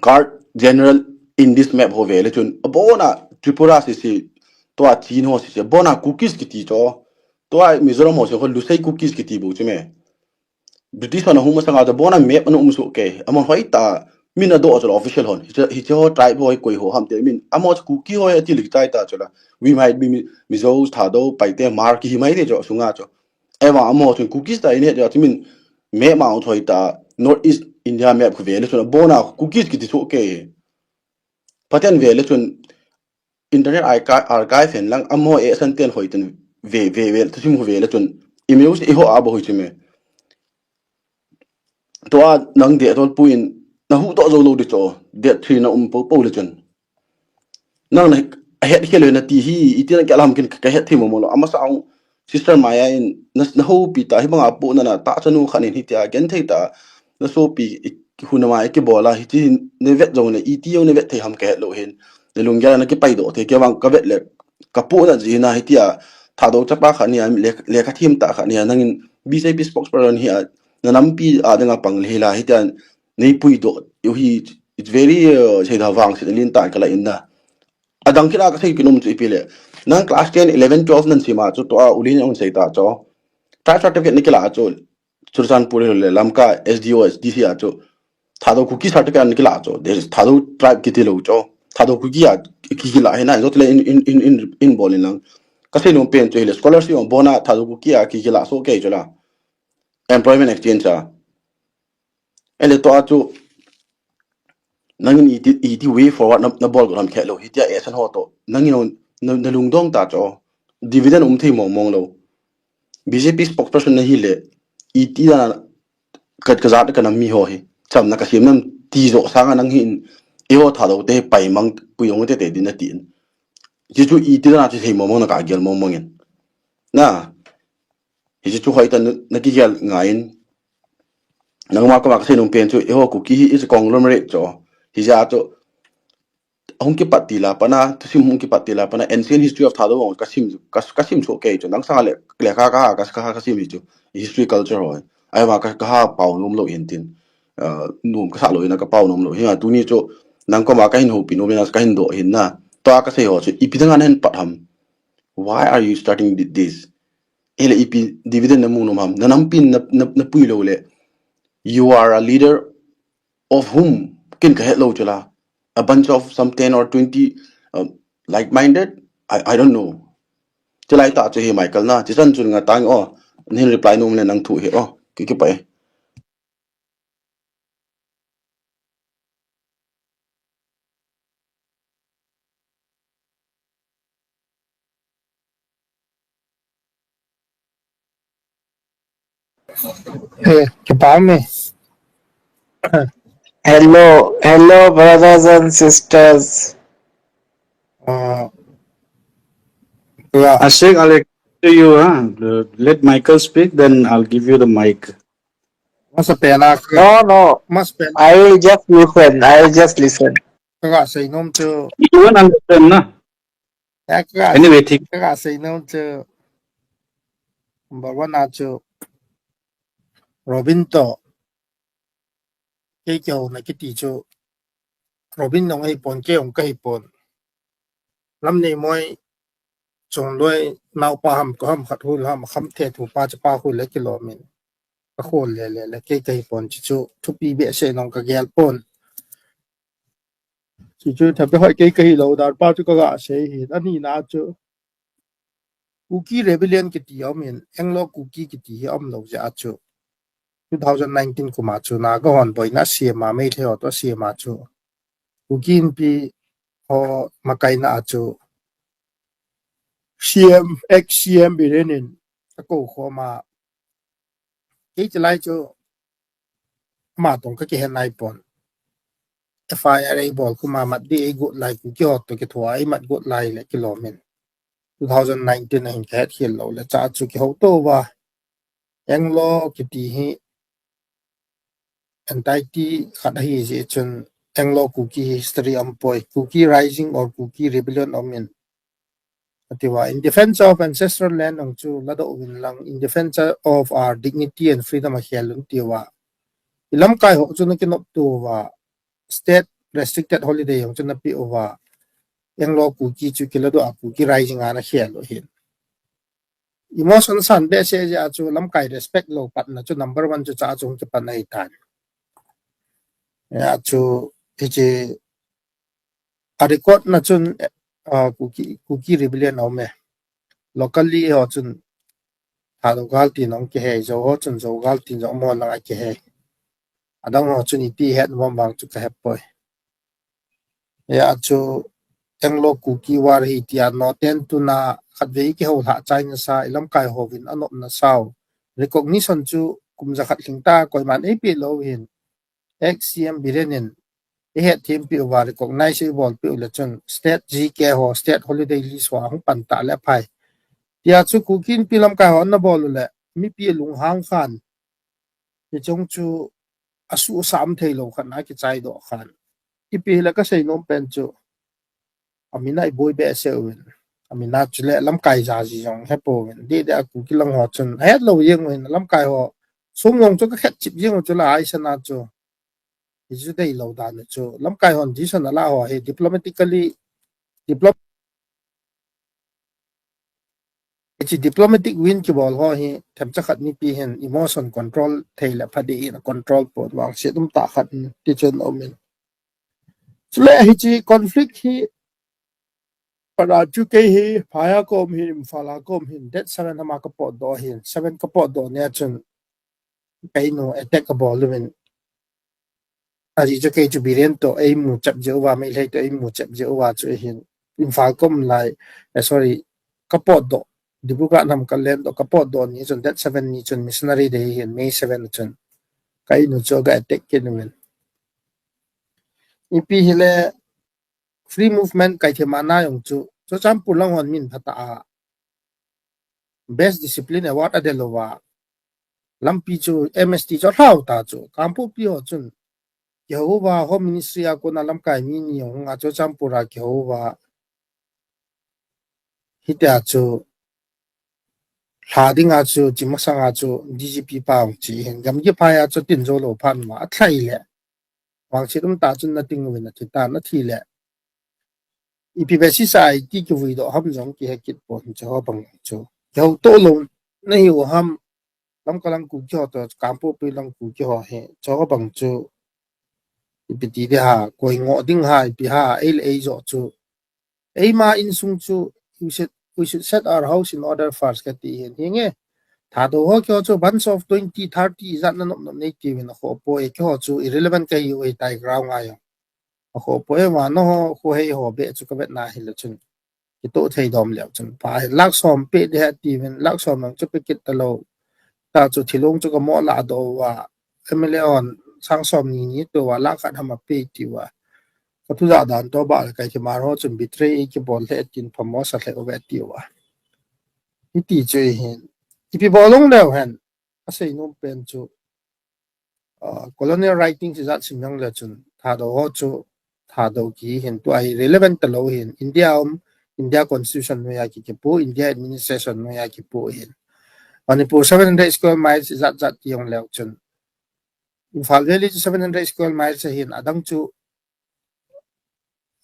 card general in this map ho ve le chun, abona Tripura sisi, tua Chin ho sisi, abona Kukis kiti cho, tua Mizoram ho sisi, ho Lusei Kukis kiti bou chu me. British hon ahung masanga chu abona map ana um soh kei. Amahon hoitah, min adoh chu la official hon. Hiche, hiche ho tribe ho hi koi ho ham ti min. Amaho chu Kuki ho hi ati lik chai ta chu la. We might be Mi-, Mizo, Thadou, Paite, Hmar kihi mai te chu sunga chu. Ahivang amaho chun Kukis ta in he chu min map ma chu hoitah. North East India map khu ve le chun abona Kukis kiti soh kei. Pathen ve le chun Internet Archi-, Archive hen lang amaho e san ten hoi ten ve, ve, ve, thusim khu ve le chun. Email se eiho a bou hoi chu me. Tua nang date tol puin na huhdoh jou lou di cho. Date three na um pou pou le chun. Nang na het khel le na ti hi, iti na kei lam kin ka het thei mong mong lou. Amasa ang Sister Maya in na, na houpi ta hi banga pu na na ta chanu khan in hitia gen thei ta. Na sopi i, hunama i kibol a hichi hin na vet jong le iti jong na vet thei ham ka het lou hin. Na lunggel a na kipaidoh thei kei vang ka vet le ka pu na ji na hitia Thadou chapa khat nia le, lekha thiem ta khat nia nangin B J P spokesperson hi a na nampi a dinga pang le hi la hitia nei puidoh u hi it's very, uh, sei da vangset lin tan ka la in na. Adang kit a ka sei kit nom chu ipi le. Nang class ten, eleven, twelve nan sim a chu tua u Lin in ahung sei ta chu. Tribe certificate na kila chu. Churachandpur le Lamka S D O, S D C a chu. Thadou Kuki certificate na kila chu. There is Thadou tribe kiti lou chu. Thadou Kuki a ki, kila hi na. Jot le in, in, in, in, in bol in lang. Ka sei nom pen chu hile scholarship abona Thadou Kuki a ki, kila soh kei chu la. Employment exchange a. Ele tua chu nangin iti, iti way forward na, na bol ko lam khe lou. Hitia e san ho to. Nangin na, na lungdong ta cho. Dividend um thei mong mong lou. B J P spokesperson na hi le. Iti na ka, ka jat ka nam mi ho hi. Cham na ka sim nam ti jo sanga nang hin. E ho Thadou te pai mang pui ong te te din na tin. Ji chu iti na chu thei mong mong na ka gel mong mong in. Na. Hiche chu hoitah na, na kigel ngai in. Nangma koma ka sei nom pen chu, eiho Kuki hi is a conglomerate chu. Hijeh a chu, hung kipat til a pat na, thusim hung kipat til a pat na, ancient history of Thadou ka sim, ka, ka sim soh kei chu. Nang sanga le, lekha ka, ka, ka, ka sim hi chu. History culture ho. Ahivang ka, ka ha pao nom lou hin tin. Uh, nom ka sa lou hin, ka pao nom lou hin. Tuni chu, nang koma ka hin houpi nom hin, ka hin doh hin na. Tua ka sei ho chu, ipi dang a na hin pat ham. Why are you starting thi-, this? Ele ipi dividend na mu nom ham. Na nampi na, na, na pui lou le. You are a leader of whom? Ken ka het lou chu la. A bunch of some ten or twenty, uh, like-minded? I, I don't know. Chu lai ta chu hi Michael na. Chu chan chun nga tang o. Nin reply nom le nang thu hi o. Ki ki pa e. Eh, kipa me. Hello, hello, brothers and sisters. Uh, yeah. Ashik, I'll to you, huh? Uh, let Michael speak, then I'll give you the mic. Masa pena. No, no. Mas pena. I will just listen. I will just listen. Kaga sei nom chu. You won't understand, na? Kaga, anyway, thik. Kaga sei nom chu. Number one a chu. Robin to. Kei kei na kiti chu. Robin nong hei pon, kei ong ka hei pon. Lamneimoi Chongloi naopa ham ko ham khat hul ham kham the thu pa chu pa hul le kilom in. Ka hul le le le kei ka hei pon chu chu thupi behseh nong ka gel pon. Chu chu thapi hoi kei ka hi lou dan pa chu ka ga sei hi. Ani na chu. Kuki Rebellion kiti um in, Anglo Kuki kiti hi um lou jeh a chu. two thousand nineteen kum a chu Naga hon boina asem a, Meitei ho toh asem a chu Kuki Inpi ho makaina a chu C M, ex C M Biren in akou khom a, kei chulai chu ama toh kakihen naipon. F I R eibol kum a mat ding eigot lai, Kuki ho toh kithoa eimat got lai le kilom in, two thousand nineteen a hin kahet khel lou le chua chu kihouto uva. Anglo kiti hi entity khat ahi jeh chun Anglo Kuki history aumpoi, Kuki Rising or Kuki Rebellion aumin. Ati uva, in defense of ancestral land jong chu ladoh uvin lang, in defense of our dignity and freedom akhel un ati uva. I lamkai ho chu nakinopto uva, state restricted holiday jong chu napeh uva, Anglo Kuki chu kiladoh a Kuki Rising a nakhel u ahin. Emotion san behseh jeh a chu lamkai respect lou patna chu number one chu chua chu hung kipan ahitan. Hia chu hiche a record na chun, ah, Kuki, Kuki Rebellion aume. Locally ho chun Thadou gal tin jong kihei, Zou ho chun Zou gal tin jong amaho lang akihei. Adang ho chun iti het nom vang chu kahepoi. Hia chu Anglo Kuki War hi tia noten tuna khatvei kihou lhah chai nasa, i lamkai hovin anopna sao recognition chu kum jakhat lhingta koiman eipeh lou hin, ex C M Biren in eihet thempeh uva, recognize eibolpeh u le chun state G K ho, state holiday list ho ahung pan ta le phai. Tia chu Kuki Inpi lamkai ho nabol u le mipi lunghang khan, hiche chu asuhsah umthei lou khat na kichaidoh khan. Ipi hile kasei nom pen chu, amin a iboi behseh uvin, amin a chule lamkai jaji jong hepouvin, dih dih a Kuki lang ho chun ahet lou jeng uvin, lamkai ho sum jong chu kakhet chip jeng u chu la, aisana chu hichu deilou dan u chu lamkai hon decision ala ho hi diplomatically, diplom-, hiche diplomatic win kibol ho hi themcha khat mipi hin emotion control thei le pha ding in, control pon vangset umtah khat in ti chun aumin. Chule hiche conflict hi para chu kei hi phai a kaum hin, Imphal a kaum hin, date seven a ma kapotdoh hin, seven kapotdoh nia chun keinu attack abol uvin. Ajeh chu kei chu Biren toh eimu chep jeh uva, Meitei toh eimu chep jeh uva chu hin Imphal kaum lai, eh, sorry, kapotdoh, Dibrugarh nam kalen toh kapotdoh ni chun, date seven ni chun, missionary day hin, May seven chun keinu chu aga attack kit uvin. Ipi hile free movement kaithemna jong chu Churachandpur lang hon min phatah a Best Discipline Award adel uva, lampi chu M S T chu alhau ta chu, Kangpokpi ho chun kihou uva, Home Ministry a kona lamkai mi ni jong hung a Churachandpur a kihou uva. Hitia chu lha dinga chu, chi masanga chu D G P pa hung chi hin, gamgi phai a chu tin jou lou phat ma, alhai le. Vangset umtah chun nating uvin athi tan, athi le. Ipi basis a iti kivuidoh ham jong kihe kit pon, chuho bang chu. Kihouto lou nahiu ham, Lamka lang Kuki ho toh, Kangpokpi lang Kuki ho hi, chuho bang chu. Ipi ti ding ham, koi ngoh ding ham, ipi ham, ei le ei joh chu. Eima insung chu, we should, we should set our house in order first kati hin. Hinge, Thadou ho keiho chu bunch of twenty, thirty ijat nanop nop nei tiuvin, akhoh poi, keiho chu irrelevant kahiu ahitai ground a jong. Akhoh poi, vannoi ho, khohei ho beh chu kavetna hile chun, kitoh thei dom leu chun, pha hin lakh som pe ding ahi tiuvin, lakh som lang chu pe kit talou. Tah chu thilong chu kamoh lahdoh uva, M L A hon sang som ni ni tou uva, lakh khat ham ape tiuva. Kathu jah dan toh bah le, Kaithemar ho chun betray eikibol lheh tin phamo sa lheh uve tiuva. Hiti chu ahin. Ipi bol long leu hen, asei nom pen chu, ah, colonial writings ijat sim jong le chun, Thadou ho chu, Thadou kihi hin, tua hi relevant talou hin, India um, India Constitution noiya ki, kipu, India Administration noiya kipu hin. Manipur seven hundred square miles ijat jat ti jong leu chun, Imphal Valley chu seven hundred square miles ahin, adang chu,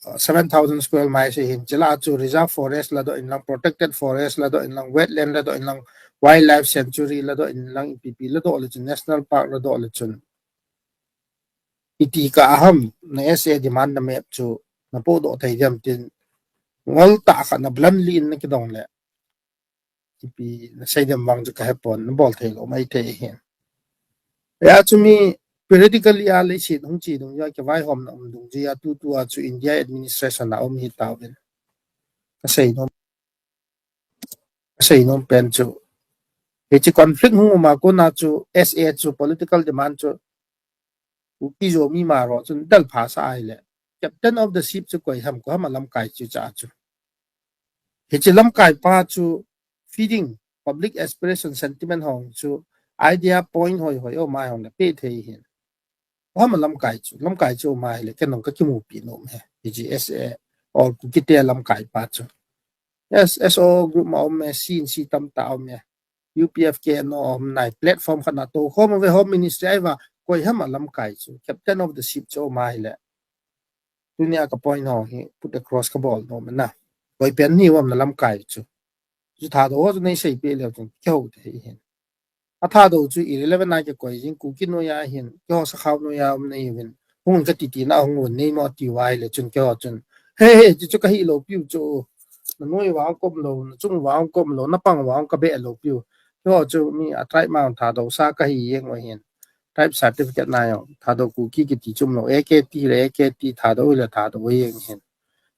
uh, seven thousand square miles ahin, chule chu reserve forest ladoh in lang, protected forest ladoh in lang, wetland ladoh in lang, wildlife sanctuary ladoh in lang, ipi ipi ladoh le chun, national park ladoh le chun, iti kah ham, na S A demand na map chu napohdoh thei diam tin, ngol tah khat na bluntly in nakidong le, ipi nasei diam vang chu kahepon, nabol thei lou maithei hin. Ya chu mi periodically a leiset hung chi dung ya ke vai hom na um dung ji ya tu tu a chu India administration a um hi ta ven. Ka sei nom, ka sei nom pen chu. Hichi conflict hung um a kona chu S A chu political demand chu Kuki Zomi Maro chun dal pha sa ai le. Captain of the ship chu koi ham, ko ham a lamkai chu cha chu. Hichi lamkai pa chu feeding public aspiration sentiment hong chu idea point hoi hoi o mai hong le pe thei hin. Ko ham a lamkai chu, lamkai chu mai le ken nong ka kimu pi nom he. Hichi S A or Kuki te lamkai pa chu. Yes, S O group ma om me, C N C tam ta om me. U P F K no om nai platform khat na to khom ve Home Ministry ai va koi ham a lamkai chu. Captain of the ship chu mai le. Tunia ka point ho hi put across ka bol nom na. Koi pen ni wam na lamkai chu. Chu Thadou ho chu nei sei pe leu chun ke ho te hin. A Thadou chu irrelevant a ke koi jing Kuki noi a hin. Ke ho Sakhao noi a um nei vin. Hung ka ti ti na hung un nei mo ti wai le chun ke ho chun. He he chu chu ka hi lo piu chu. Na noi wa kom lo, na chung wa kom lo, na pang wa ka be lo piu. Ke ho chu mi a tribe ma Thadou sa ka hi yeng wa hin. Tribe certificate na yo. Thadou Kuki ki ti chum lo. A K T le A K T, Thadou le Thadou yeng hin.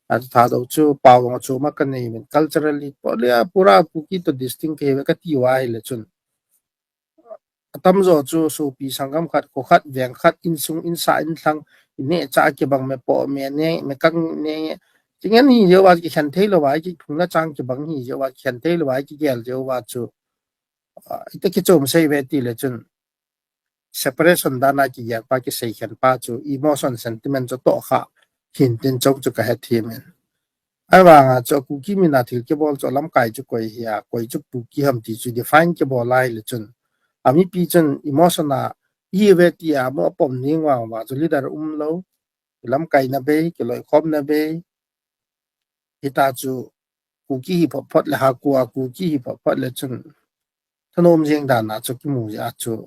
A Thadou chu pawang chu ma ka nei min culturally pole a pura Kuki to distinct ke ve ka ti wa hi le chun. Atam jo chu sopi sangam khat, ko khat, veng khat, insung, insa, inthlang, ine cha kibang me po, me ne, me kang ne. Chingan hi jo wa ki khan thei lo wa ki thung na chang kibang hi jo wa ki khan thei lo wa ki gel jo wa chu. Ah, ita ki chom sei ve ti le chun. Separation dan a ki gel pa ki sei khen pa chu emotion sentiment chu to kha hin tin chok chu ka he thi men. Ai vang a chu Kuki min a thil ki bol chu lamkai chu koi hi a, koi chu Kuki ham ti chu define ki bol lai le chun. Ami pi chun emotion a i ve ti a mo pom ning wang wa chu leader um lo. Lamkai na be, ki loi khom na be. Hita chu Kuki hi phot phot le ha kua Kuki hi phot phot le chun. Thanom jeng dan a chu ki mu ja chu.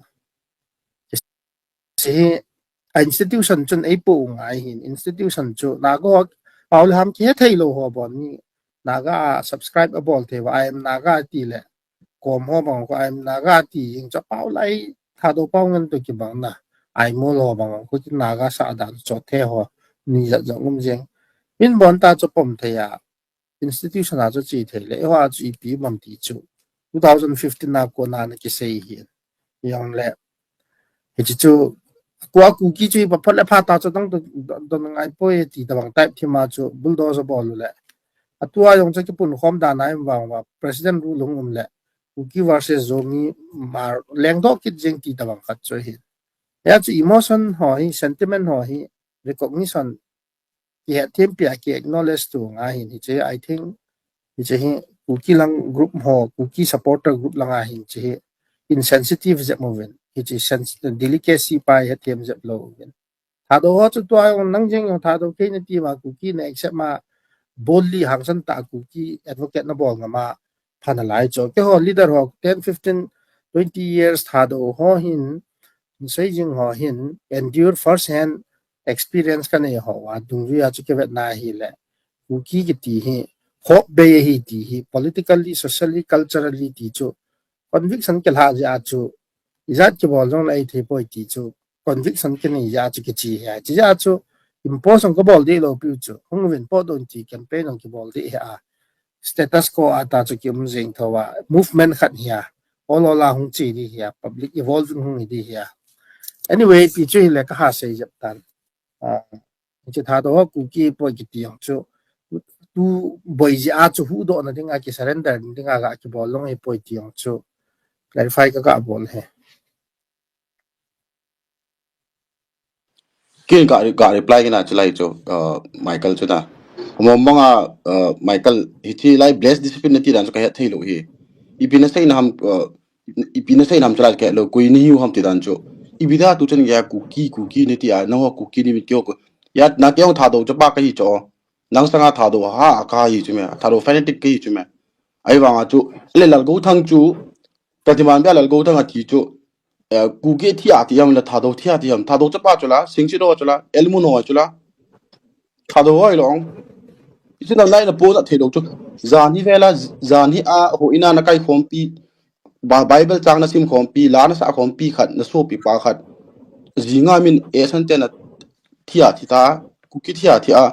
Si a institution chun ei po ngai hin institution chu Naga ho pau le ham ki he thei lo ho bon ni Naga a subscribe a bol thei va I am Naga ti le kom ho bang ko I am Naga ti jing chu pau lai Thadou pau ngan to ki bang na ai mo lo bang ko ki Naga sa dan cho the ho ni ja jong um jeng min bon ta chu pom thei a institution a chu chi thei le ho a chu ipi bang ti chu two thousand fifteen a ko na na ki sei hi yang le Hichi chu, kua Kuki chu hi phot phot le pha ta chu dang don ngai poi ti ta bang type thima chu bulldozer bol le. Atua jong chu kipun khom dan a im vang va President rule hung um le. Kuki versus Zomi ma leng doh kit jeng ti ta bang khat chu hi. Ya chu emotion ho hi, sentiment ho hi, recognition ki het them pia ki acknowledge tu nga hin hiche, I think, hiche hi Kuki lang group ho, Kuki supporter group lang a hin hiche hi insensitive jep mo ven. Hiche sens-, delicacy pa het them jep lo ven. Thadou ho chu tua jong nang jeng jong Thadou kei na ti ma Kuki na accept ma boldly hangsan ta Kuki advocate na bol nga ma pha na lai chu. Ke ho leader ho ten, fifteen, twenty years Thadou ho hin, sei jing ho hin, endure first hand experience ka nei ho a, dungjuia chu ke vet na hi le. Kuki ki ti hi, hope bei hi ti hi, politically, socially, culturally ti chu. Conviction ke la ja chu, ijat ki bol jong lai thei poi ti chu. Conviction ke nei ja chu ki chi hi, chi ja chu, impose ka bol de lo piu chu. Hung vin po don ti campaign hung ki bol de hi a. Status quo a ta chu ki um jing tho a, movement khat hi a, ol ol a hung chi di hi a, public evolving hung hi di hi a. Anyway, pi chu hi le ka ha sei jep tan. Ah, chu Thadou ho Kuki poi ki ti jong chu, tu boi ji a chu hu do na ding a ki surrender ding a ga ki bol long hi poi ti jong chu, clarify ka ga bol he. Kin ka, ka reply kina chu lai chu, uh, Michael chu na. Mo mong a, uh, Michael, hiche lai bless discipline na ti dan chu ka het thei lo hi. Ipi na sei na ham, uh, ipi na sei na ham chu lai ka het lo, koi ni hiu ham ti dan chu. Ipi da tu chen ya Kuki, Kuki ni ti a, na ho Kuki ni mi kyo ko. Ya, na kyo Thadou chu pa ka hi chu. Nang sanga Thadou ha ka hi chu me, Thadou fanatic ka hi chu me. Ai vang a chu, le Lalgouthang chu, ka ti man bia Lalgouthang a ti chu, eh, Kuki thi a ti ham le Thadou thi a ti ham, Thadou chapa chu la, Singsido chu la, Elmun ho chu la, Thadou hoi long. Isin na nai na po na thei dou chu, zan hi vela, zan hi a, ho ina na kai khom pi, Ba-, Bible chang na sim khompi, la na sa khompi khat, na sopi pa khat. Jinga min e san te na thia thi ta, Kuki thia thia.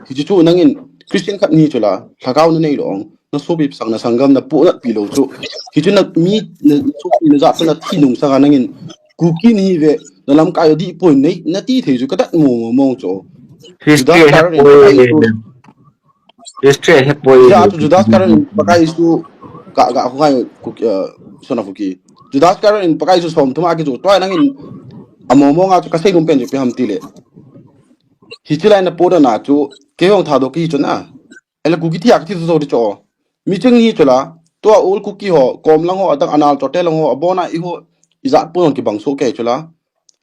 Hichu chu nangin Christian khat ni chu la, lhagao na nei lo ong, na sopi sang na sanggam na pu na pi lo chu. Hichu na mi, na sopi na ja na thi nung sanga nangin Kuki ni ve, na lam kai di point nei, na ti thei chu ka tat mo mo mo chu. History Judas Iscariot in Pakai Jesu, History he poi. Ja chu Judas Iscariot in Pakai Jesu ka, ka, ka, uh, son of Kuki. Judas Iscariot in Pakai Jesu som thuma ki chu, tua nangin amo mo nga chu ka sei lum pen chu pi ham ti le. Hichi lai na po da na chu, ke hong Thadou ki chu na. Ele Kuki thia ka thi so di chu. Mi ching ni chu la, tua ul Kuki ho, kom lang ho, adang anal chote lang ho, abona i ho, i jat po ki bang so ke chu la.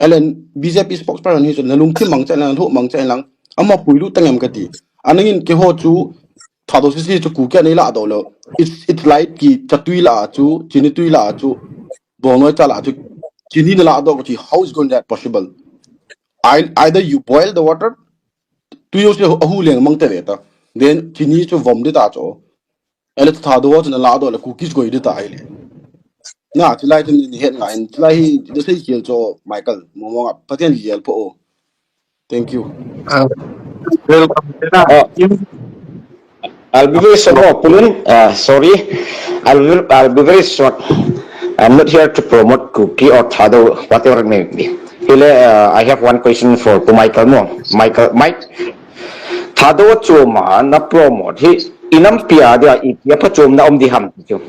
Elen B J P spokesperson hi chu na lungthim mang chen lang, lhuh mang chen lang, ama pui lu tangem ka ti. Anangin ke ho chu, Thadou sisi chu Kuki a nei la do lo. It's, it's like ki chatui la chu, chini tui la chu, bongnoi cha la chu, chini na la do chi, how is going that possible? I, either you boil the water, tui yo se ahu leng mang te le ta. Then chini chu vom di ta chu. Ele Thadou chu na la do le Kuki chu goi di ta ai le. Na, chilai chu ni het ngai, chilai hi, the sei kiel chu Michael, mo mo nga, Pathen kiel po o. Thank you. Uh, welcome. Uh, I'll be very short. Oh, Pulin, uh, sorry. I'll be, I'll be very short. I'm not here to promote Kuki or Thadou, whatever it may be. Hile, uh, I have one question for to Michael mo. Michael, Mike, Thadou chuma na promote hi inam pia dia i pia pa chum na om di ham chu.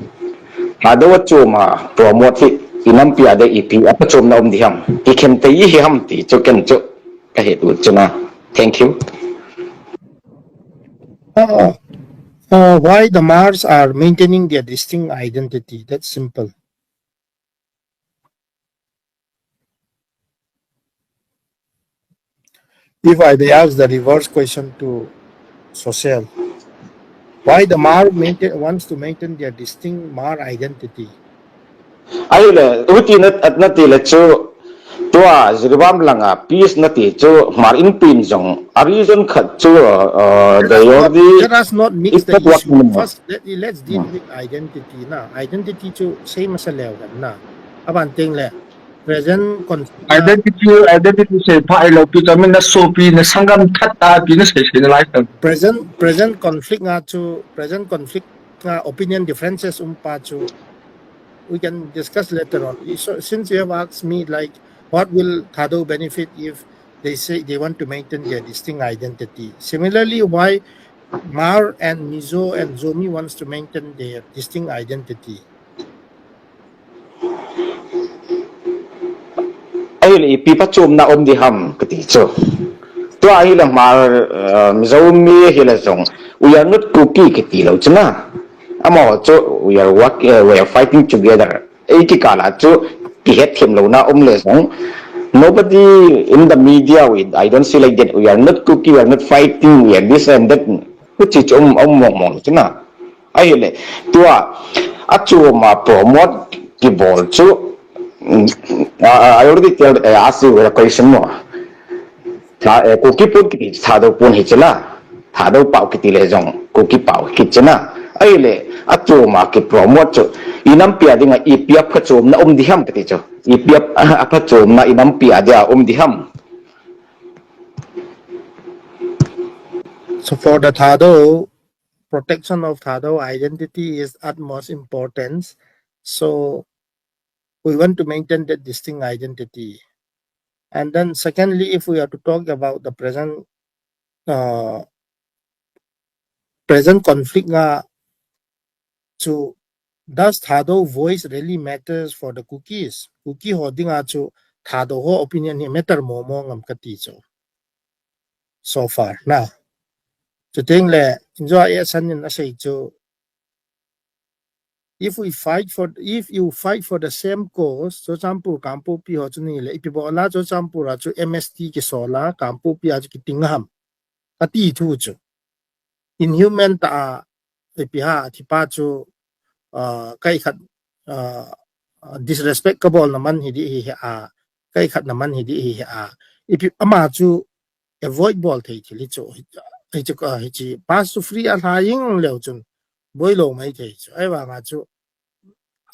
Thadou chuma promote hi inam pia dia i pia pa chum na om di ham. Ti khen te i hi ham ti chu ken chu. Ka he tu chuna. Thank you. Uh, uh, why the Hmars are maintaining their distinct identity? That's simple. If I may ask the reverse question to Social, why the Hmar maintain, wants to maintain their distinct Hmar identity? Ahile, huti na, na ti le chu, tua Jiribam langa peace na ti chu, Hmar in pin jong, a reason khat chu, uh, let, us not, let us not mix the issue. First, let, let's deal with identity na. Identity chu same as a level na. Aban ting le, present conflict. Identity, identity sei pha ilo pi ta min na sopi na sanggam that ta pi na sei sei na lai ta. Present, present conflict nga chu, present conflict nga opinion differences um pa chu. We can discuss later on. So, since you have asked me like, what will Thadou benefit if they say they want to maintain their distinct identity? Similarly, why Hmar and Mizo and Zomi wants to maintain their distinct identity? Ahile ipi phachomna um di ham kati chu. Tua ahile Hmar, uh, Mizomi ahile jong, we are not Kuki kati lou chu na. Amaho chu, we are work, uh, we are fighting together. Ei kikah a chu kihet them louna um le jong. Nobody in the media, we, I don't see like that. We are not Kuki, we are not fighting, we are this and that. Huchi chu um, um mong mong chu na. Ahile, tua, achom a promote kibol chu, mm, I, I already tell, uh, ask you a question mo. Tha, eh, Kuki pon kiti Thadou pon hi chu la. Thadou pau kiti le jong, Kuki pau kiti chu na. Ahile, achom a kipromote chu, inampi a dinga ipi a phachomna um di ham kati chu. Ipi a, a phachomna inampi a dia um di ham. So for the Thadou, protection of Thadou identity is utmost importance. So we want to maintain that distinct identity. And then secondly, if we are to talk about the present, uh, present conflict nga chu, does Thadou voice really matters for the Kukis? Kuki ho dinga chu Thadou ho opinion hi matter mo mo ngam kati chu. So far, na. Chuteng le, injo a e san in asei chu, if we fight for, if you fight for the same cause, Churachandpur Kangpokpi ho chu ni le, ipi bol a Churachandpur a chu M S T kisol a, Kangpokpi a chu kiting ham. Kati thu chu. Inhuman ta a, ipi ha, thipa chu, uh, kai khat, uh, disrespect kabol na man hi di hi a, kai khat na man hi di hi a. Ipi ama chu avoid bol thei thil hi chu, hi chu, uh, hi chu pass to free a hla ying leu chun, boi lo mai thei chu. Ahivang a chu,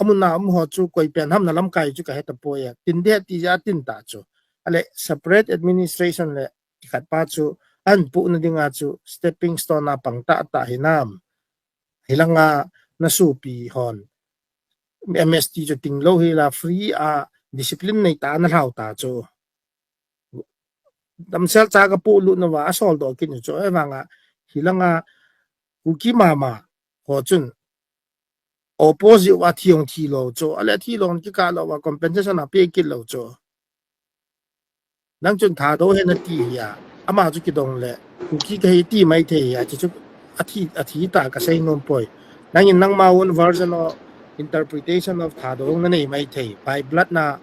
amun a um ho chu koi pen ham na lamkai chu ka he tapoi a. Tin de ti ja tin ta chu. Ale separate administration le khat pa chu an pu na dinga chu stepping stone a pang ta ta hi nam. Hilanga na supi hon M S T chu ting lo hi la free a discipline nei ta na hlau ta chu. Damsel cha ka pu lu na wa a sol do kin chu e vanga hilanga Kuki mama ho chun opposite wa thi ong thi lo chu ale thi lo ki ka lo wa compensation a pe kit lo chu. Nang chun Thadou he na ti hi a. Ama chu kidong le Kuki ka hi ti mai thei hi a. Chi chu a thi a thi ta ka sei nom poi. Nang in nang ma own version of interpretation of Thadou na nei mai thei. By blood na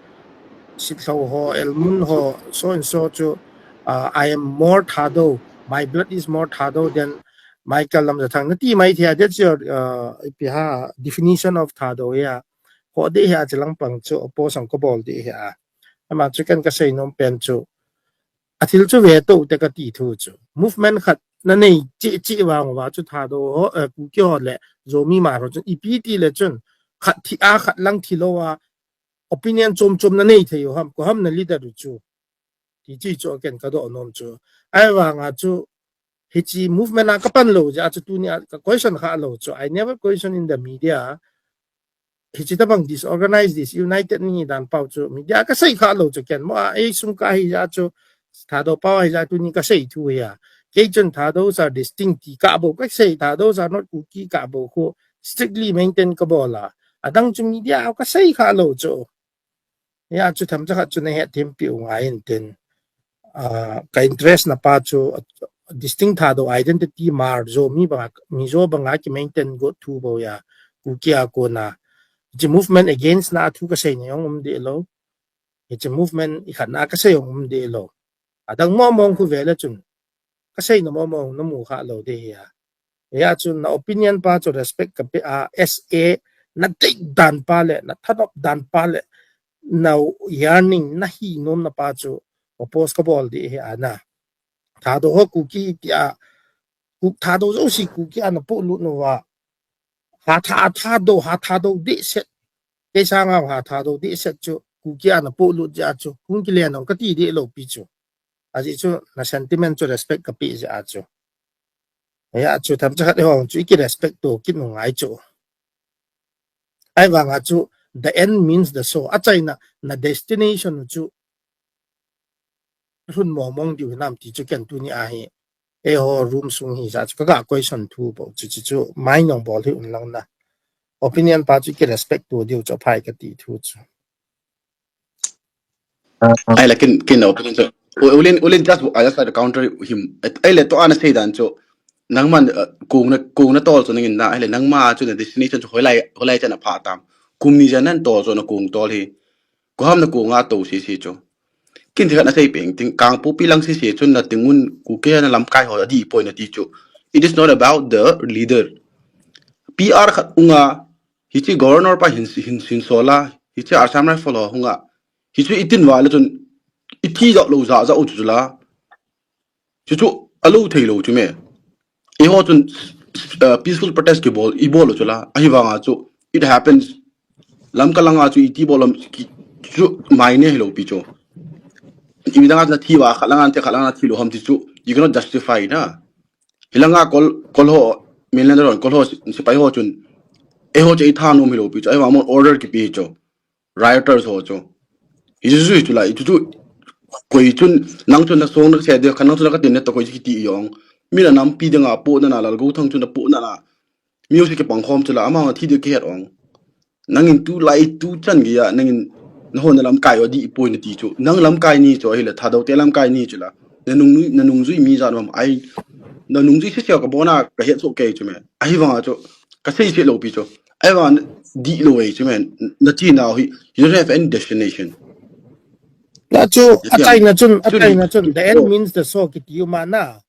sit lo ho, elmun ho, so and so chu uh, I am more Thadou. My blood is more Thadou than Michael Lamjathang. Na ti mai thei a. That's your uh, ipi ha definition of Thadou ya. Ho de hi a chi lang pang chu oppose ang ko bol de hi a. Ama chu ken ka sei nom pen chu. A thil chu ve to te ka ti thu chu. Movement khat na nei chi chi vang wa chu Thadou ho eh, Kuki ho le Zomi ma ho chun ipi ti le chun khat thi a khat lang thi lo a opinion chom chom na nei thei u ham ko ham na leader u chu. Ti chi chu ken ka do nom chu. Ai vanga chu hichi movement a ka pan lo ja chu tuni a ka question kha lo chu. I never question in the media. Hichi tabang disorganized, disunited ni dan pau chu media ka sei kha lo chu ken mo a ei sung ka hi ja chu Thadou pau hi ja tuni ka sei thu hi a. Kei chun Thadou sa distinct ti ka bo ka sei Thadou sa not Kuki ka bo khu strictly maintain ka bo la. Adang chu media ka sei kha lo chu. Ya chu tham cha khat chu na he thim pi u ngai in tin. Uh, ka interest na pa chu uh, distinct Thadou identity mar zo mi banga mi zo banga ki maintain go thu bo ya Kuki a ko na chi movement against na thu ka sei ni ong um de lo. Chi movement i khat na ka sei ong um de lo. Adang mo mong khu ve le chun ka sei na mo mong na mu kha lo de ya. Ya chu na opinion pa chu respect ka pe a S A na take dan pa le na thanop dan pa le na yearning na hi nom na pa chu oppose ka bol de he a na. Thadou ho Kuki ti a Kuk Thadou zo si Kuki a na pu lu no wa. Ha tha Thadou ha Thadou de set. Kei sanga ha Thadou de set chu Kuki a na pu lu ja chu. Kung ki le nong ka ti de lo pi chu. A ji chu na sentiment chu respect ka pe ja chu. Ya chu tham cha khat ho chu i ki respect to ki nu ngai chu. Ai vanga chu the end means the show. A chaina na destination chu hun mo mong diu nam ti chu ken tuni a hi. E ho room sung hi ja chu ka ga question thu bo chu chu chu mai nong bol hi un lang na. Opinion pa chu ki respect to diu chu phai ka ti thu chu. Ai la kin kin opinion chu. Ulin ulin just I just like to counter him. Ai le to ana sei dan chu. Nangman kung na kung na tol chu nangin na ai le nangma chu na destination chu hoilai hoilai chana pha tam. Kum ni jan nan tol chu na kung tol hi. Ko ham na kung a to si si chu. Kin thi khat na sei peng ting kang pu pi lang si si chu na tingun Kuki na lamkai ho di poi na ti chu. It is not about the leader. P R khat unga hichi governor pa hin hin hin sola hichi Assam Rifle ho hunga hichu itin wa le chun ithi ja lo ja ja u chu la. Chu chu a lo thei lo chu me. I ho chun uh, peaceful protest ki bol i bol chu la. Ahi vanga chu it happens. Lam ka langa chu iti bol lam chu mai ne hi lo pi chu. I mi danga na thi wa kha langa te kha langa thi lo ham ti chu you cannot justify na. Hilanga kol kol ho mainland ron kol ho sipai ho chun e ho che i tha nom hi lo pi chu. Ahi vanga order ki pi chu. Rioters ho chu. Hi chu chu la i chu chu koi chun nang chun na song na se de khan nang chun na ka tin ne to koi ki ti yong. Mi na nam pi de nga po na na lal go thang chun na po na na. Music ke pang khom chu la ama thi de ke het ong. Nangin tu lai tu chan ge ya nangin na hon na lamkai o di poi na ti chu. Nang lamkai ni chu hi le Thadou te lamkai ni chu la. Na nung na nung jui mi jan wam ai na nung jui se se ka bona ka het so ke chu me. Ahi vanga chu ka sei se lo pi chu. Ai vanga di lo ei chu me. Na ti na hi you don't have any destination. La chu a chai na chun a chai na chun the end means the show ki ti u ma na.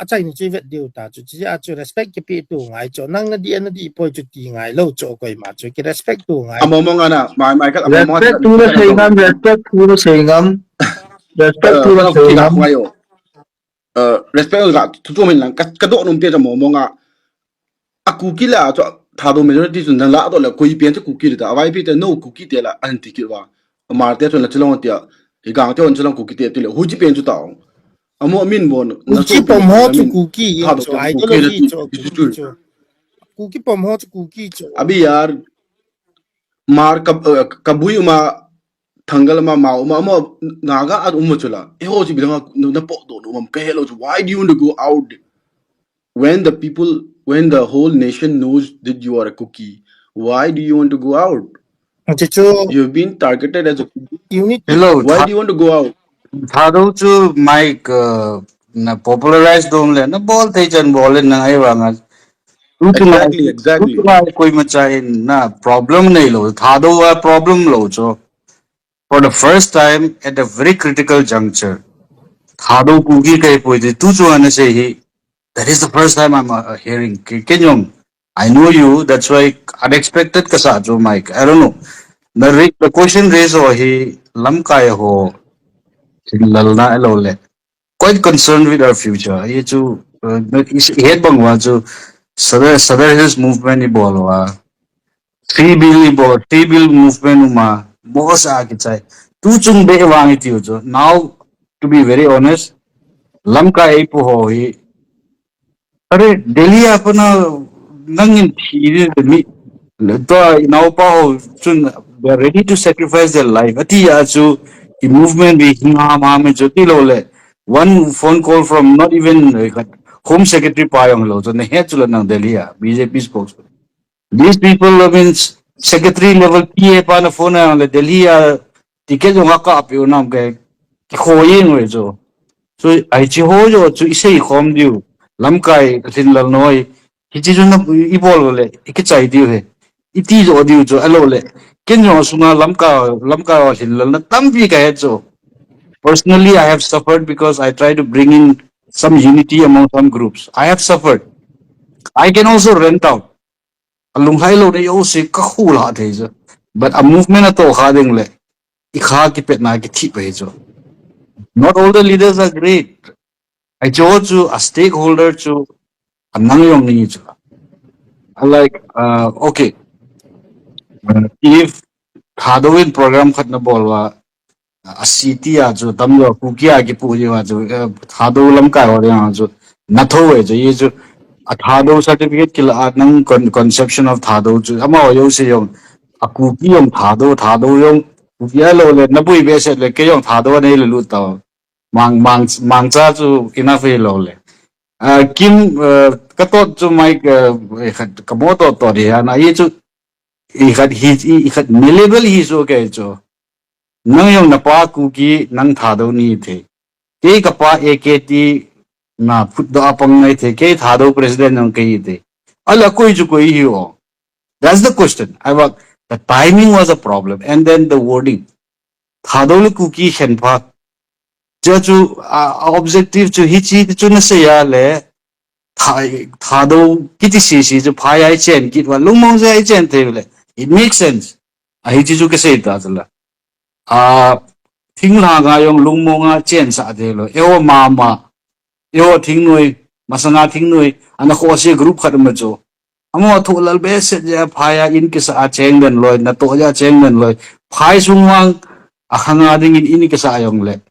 A chai ni chu vet diu ta chu chi a chu respect ki pi tu ngai chu nang na di na di poi chu ti ngai lo chu koi ma chu ki respect tu ngai. Amo mo nga na mai mai ka amo mo respect tu na sei ngam respect tu na sei ngam. Respect tu na sei ngam. Respect ga thu chu min lang ka do num te cha mo mo nga. A Kuki la chu Thadou majority chun na la do le koi pen chu Kuki le ta. Avai pi te no Kuki te la an ti ki wa. Amar te chun la chilong tia. Hi gang te on chilong Kuki te ti le. Hu chi pen chu ta. Amo min bon. Na Kuki so pom ho chu Kuki yin chu. Ideology chu Kuki chu. Kuki pom ho chu Kuki chu. Abi yar. Mar ka, eh, kabui uma Thangal ma, ma, ma, ma, Naga at umu chula. Eh, ho, si bilang na, na po do, no, mam, kahe lo, why do you want to go out? When the people, when the whole nation knows that you are a Kuki, why do you want to go out? Acha, chu. You've been targeted as a Kuki. You need Hello, Why Tha- do you want to go out? Thadou chu Mike, uh, na popularize dom le, na bol thei chan bol le, na ai vang a. Tu chu Exactly, ngai, exactly. tu chu ngai koi ma cha in na problem nei lo, Thadou a problem lo chu. For the first time at a very critical juncture, Thadou Kuki kai poi ti tu chu ana sei hi. That is the first time I'm uh, hearing. Ke, ke nyom, I know you. That's why unexpected ka sa chu, Mike. I don't know. The, re- the question raised over hi lamkai ho. Lal na lo le. Quite concerned with our future. Ye chu, uh, is head bang wa chu Sadar, Sadar Hills movement i bol wa. Three bill i bol, three bill movement uma. Mo sa ki chai. Tu chung be wang i tiu chu. Now, to be very honest, lamkai pu ho hi. Are, Delhi a pana nangin thi de mi. To, inaupa ho chun, they are ready to sacrifice their life. Ati ya chu, i movement bi hinga ma me chu ti lo le. One phone call from not even uh, Home Secretary pa yong lo. So ne he chu la nang Delhi a B J P spokesman. These people, I mean, secretary level P A pa na phone a le Delhi a ticket yong ka api unam ke ki kho yeng we chu. So ai chi ho jo chu isei khom diu. Lamkai lhin lal noi. Hi chi chu na i bol le i ki chai diu he. I ti jo diu chu alo le. Ken jo sunga lamkai lamkai lhin lal na tampi ka he chu. Personally, I have suffered because I try to bring in some unity among some groups. I have suffered. I can also rent out. A lunghai lo de yo se ka khu la thei chu. But a movement a to kha ding le. I kha ki pet na ki thi pe chu. Not all the leaders are great. I cho chu a stakeholder chu a nang yong ni chu. I like uh, okay. Uh, if Thadou in program khat na bol wa a city a chu tam lo Kuki a ki pu ji wa chu uh, Thadou lamkai ho ya chu na tho we chu ye chu a Thadou certificate ki la a nang con- conception of Thadou chu ama ho yo se yong a Kuki yong Thadou Thadou yong Kuki a lo le na bui be se le ke yong Thadou nei le lu ta mang mang mang cha chu enough he lo le. Uh, Kim uh, ka tot chu Mike uh, eh, khat ka mo tot tot hi ana ye chu i khat hi i khat malleable hi so ke chu. Nang yong na pa Kuki nang Thadou ni the. Kei ka pa A K T na phut do apang nai the. Kei Thadou president nang kei the. Ala koi chu koi hi o. That's the question. I was the timing was a problem and then the wording. Thadou le Kuki khen pha. Chu chu a a objective chu hi chi chu na se ya le. Tha Thadou kiti si si chu phai ai chen kit wa lungmong se ai chen the le. It makes sense. A hi chi chu ka se ta chu la. A thing la nga yong lungmong a chen sa the lo. E o mama. E o thing noi. Masanga thing noi. Ana kho se group khat ma chu. Amo a thu lal be set ja phai a in kisa a cheng den loi, na to ja cheng den loi. Phai sung wang a khanga ding in in kisa a yong le.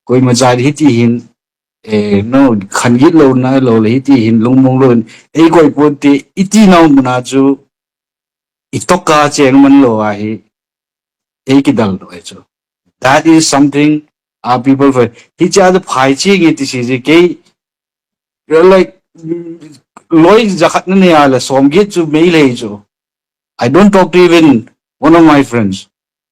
Koi ma jai hi ti hin eh no khan git lo na lo le hi ti hin lung mong lo. Ei koi pon ti i ti nau muna chu i to ka cheng man lo a hi. Ei ki dal lo e chu. That is something our people for. Hi cha the phai chi ngi ti si ji ke You're like, loi jakhat na nia la som git chu mei lei chu. I don't talk to even one of my friends.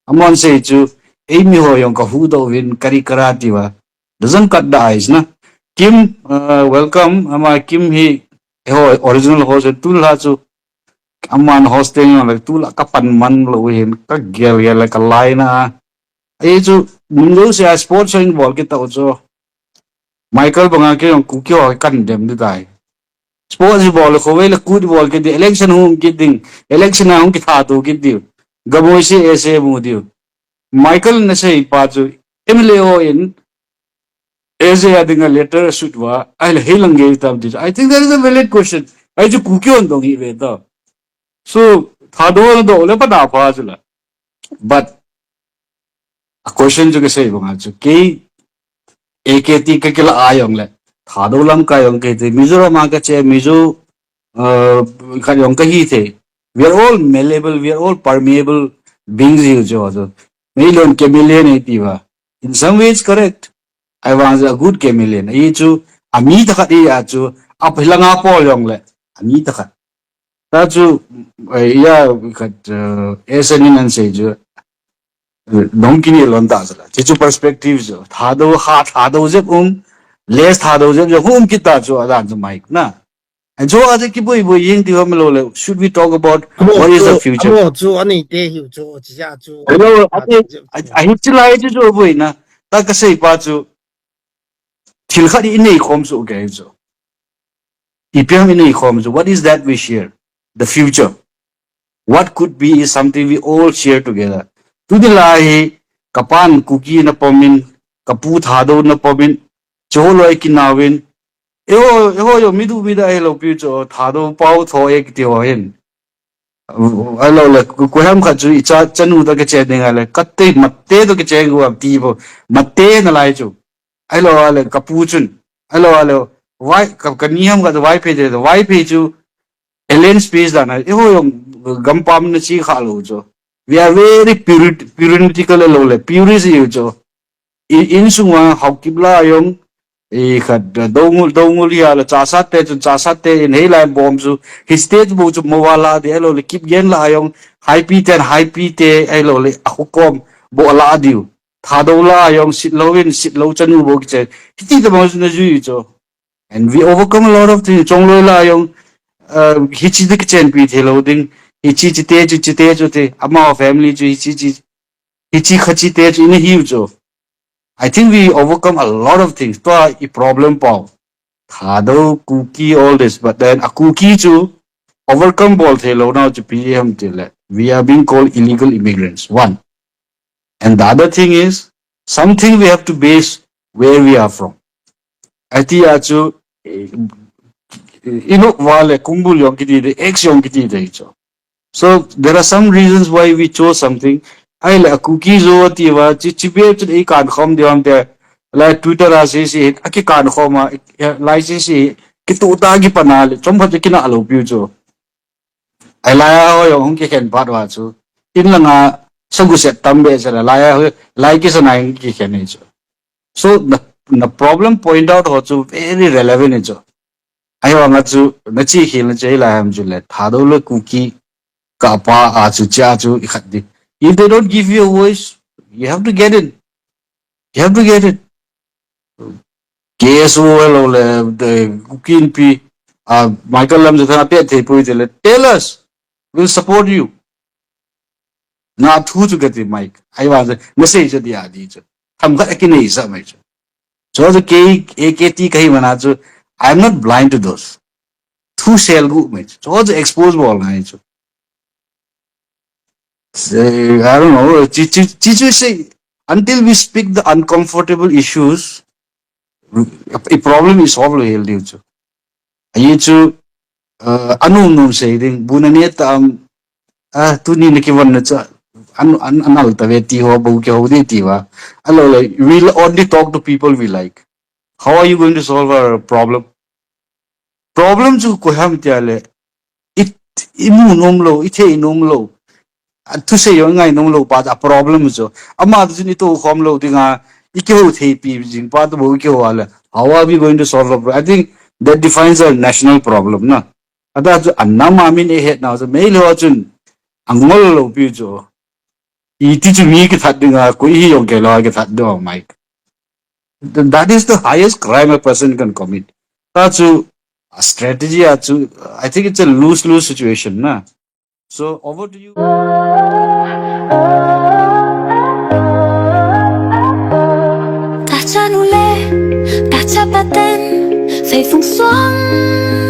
Amon sei chu, ei mi ho yong ka hu do vin kari kara ti wa. Doesn't cut the ice na. Kim, uh, welcome. Ama Kim hi ho original ho se tu la chu. Aman hostel yong la tu la ka pan man lo hin ka gel gel la ka lai na. Ei chu, min lo se a sports in bol ki ta chu. Michael banga ke yong Kuki ho kan dem di tai. Sport si bol kho vei le kut bol ke di election hung ki ding. Election hung ki tha tu ki di. Gamoi si ese mu di. Michael na sei pa chu M L A ho in ese a ding a letter sut wa ai le helang ge tam di. I think that is a valid question. Ai chu Kuki hon dong hi ve ta. So, Thadou na do le pa da pa chu la. But a question chu ka sei banga chu kei A K T ka kila a jong le. Thadou lamkai jong kei te Mizoram a ka che Mizo, uh, khat jong ka hi te. We are all malleable, we are all permeable beings hi chu chu. Chameleon, chameleon e ti va. In some ways correct. Ahivang a good chameleon. Ahi chu, a mi ta khat hi a chu, a philanga pol jong le. A mi ta khat. Ta chu, eh, ya, khat, eh, S N in an sei chu, eh, dong kini lon ta chu la. Chi chu perspective chu. Thadou ha, Thadou jep um, less Thadou jep jong um kita chu, adan chu Mike na. And so, a chu kiboi boi jing ti ham lo le, should we talk about what is the future? Amo chu, ani te hiu chu, chi ya chu. Hello, a, a, a hi chi lai chu chu boi na. Ta ka sei pa chu, thil khat i nei khom chu ke chu. Ipi ham i nei khom chu. What is that we share? The future. What could be is something we all share together. Tuni lai hi, ka pan Kuki na pomin, ka pu Thadou na pomin, chu loi kinauvin. Eiho, eiho jong mi du mi da ahi lo pi chu, Thadou pao tho e kiti ho hin. Ahilo le, ku, ku ham khat chu i cha, chanu to kichen ding a le, kate mate to kichen gu am ti bo, mate na lai chu. Ahilo a le, ka pu chun. Ahilo a le, Vai, ka, ka ni ham khat Vaiphei te, Vaiphei chu, alien species dan a, eiho jong gampam na chi kha lo chu. We are very puri-, puritanical lo le, purist u chu. I, insung a haokip la jong, i khat, eh, dongul, dongul hi a la chasat te chun chasat te in hei lai bom chu, hiche te chu bou chu mo va la di, ahilo le kipgen la jong, haipi ten, haipi te, ahilo le a hukom, bou la diu. Thadou la jong, sit lou in, sit lou chanu bou kichen. Hiti te bou chu na jui chu. And we overcome a lot of things. Chongloi la jong, uh, hichi di kichen pi the lo ding. Hichi chi te chu, chi te chu te. Ama family chu hichi chi, hichi khachi te chu in a hiu chu. I think we overcome a lot of things. Tua i problem pau. Thadou, Kuki, all this. But then a Kuki chu overcome bol the lo nau chu pi ham ti le. We are being called illegal immigrants. One. And the other thing is, something we have to base where we are from. Ati a chu, eh, inu vale kumbul jong kiti de, ex jong kiti de chu. So there are some reasons why we chose something. Ahile a Kuki zo ti va, chi, chi be chu i kan khom de am te, la Twitter a si si, a ki kan khom a, eh, lai si si, ki tu ta ki pana le, chom phat ki na lo piu chu. Ai lai a ho jong hung kikhen phat uva chu. In langa sagu set tam be se la lai a ho, lai kisa na hung kikhen ni chu. So the, the problem point out ho chu very relevant ni chu. Ahivanga chu na chi khel na chu lai ham chu le Thadou le Kuki ka pa a chu cha chu i khat di. If they don't give you a voice, you have to get in. You have to get it. K S O ahilo le, the Kuki Inpi, uh, Michael Lamjathang a pe thei poi te le, tell us, we'll support you. Na thu chu kati Mike. Ahivang chu, na sei chu dia di chu. Themkhat a kinei sa mai chu. Chu chu kei, A K T kahi mana chu, I'm not blind to those. Thu sel gu mai chu. Chu chu expose bol ngai chu. Say, I don't know. Chi, chi, chi, chi say, until we speak the uncomfortable issues, a problem is solved healthy chu. Ahi chu, uh, anum num sei ding, bu na ne ta am, ah, tuni na kivon na chu, an, an, an al ta ve ti ho, bu ki ho di ti va. Ahilo le, we'll only talk to people we like. How are you going to solve our problem? Problem chu koi ham tia le, i, i mu nom lou, i thei nom lou. A thusei jong ngai nom lou pa a problem chu. Ama chu i to khom lou dinga, i kihou thei pi jing pa to bou i kihou a le. How are we going to solve a problem? I think that defines a national problem na. Ata chu a nam a min e het na chu mei lou chun a ngol lou pi chu. I ti chu mi kithat dinga, koi hi jong kei lou kithat ding Mike. Th-, that is the highest crime a person can commit. Ta chu, a strategy a chu, I think it's a lose-lose situation na. So over to you. Tacha nule, tacha paten, fei fung suang.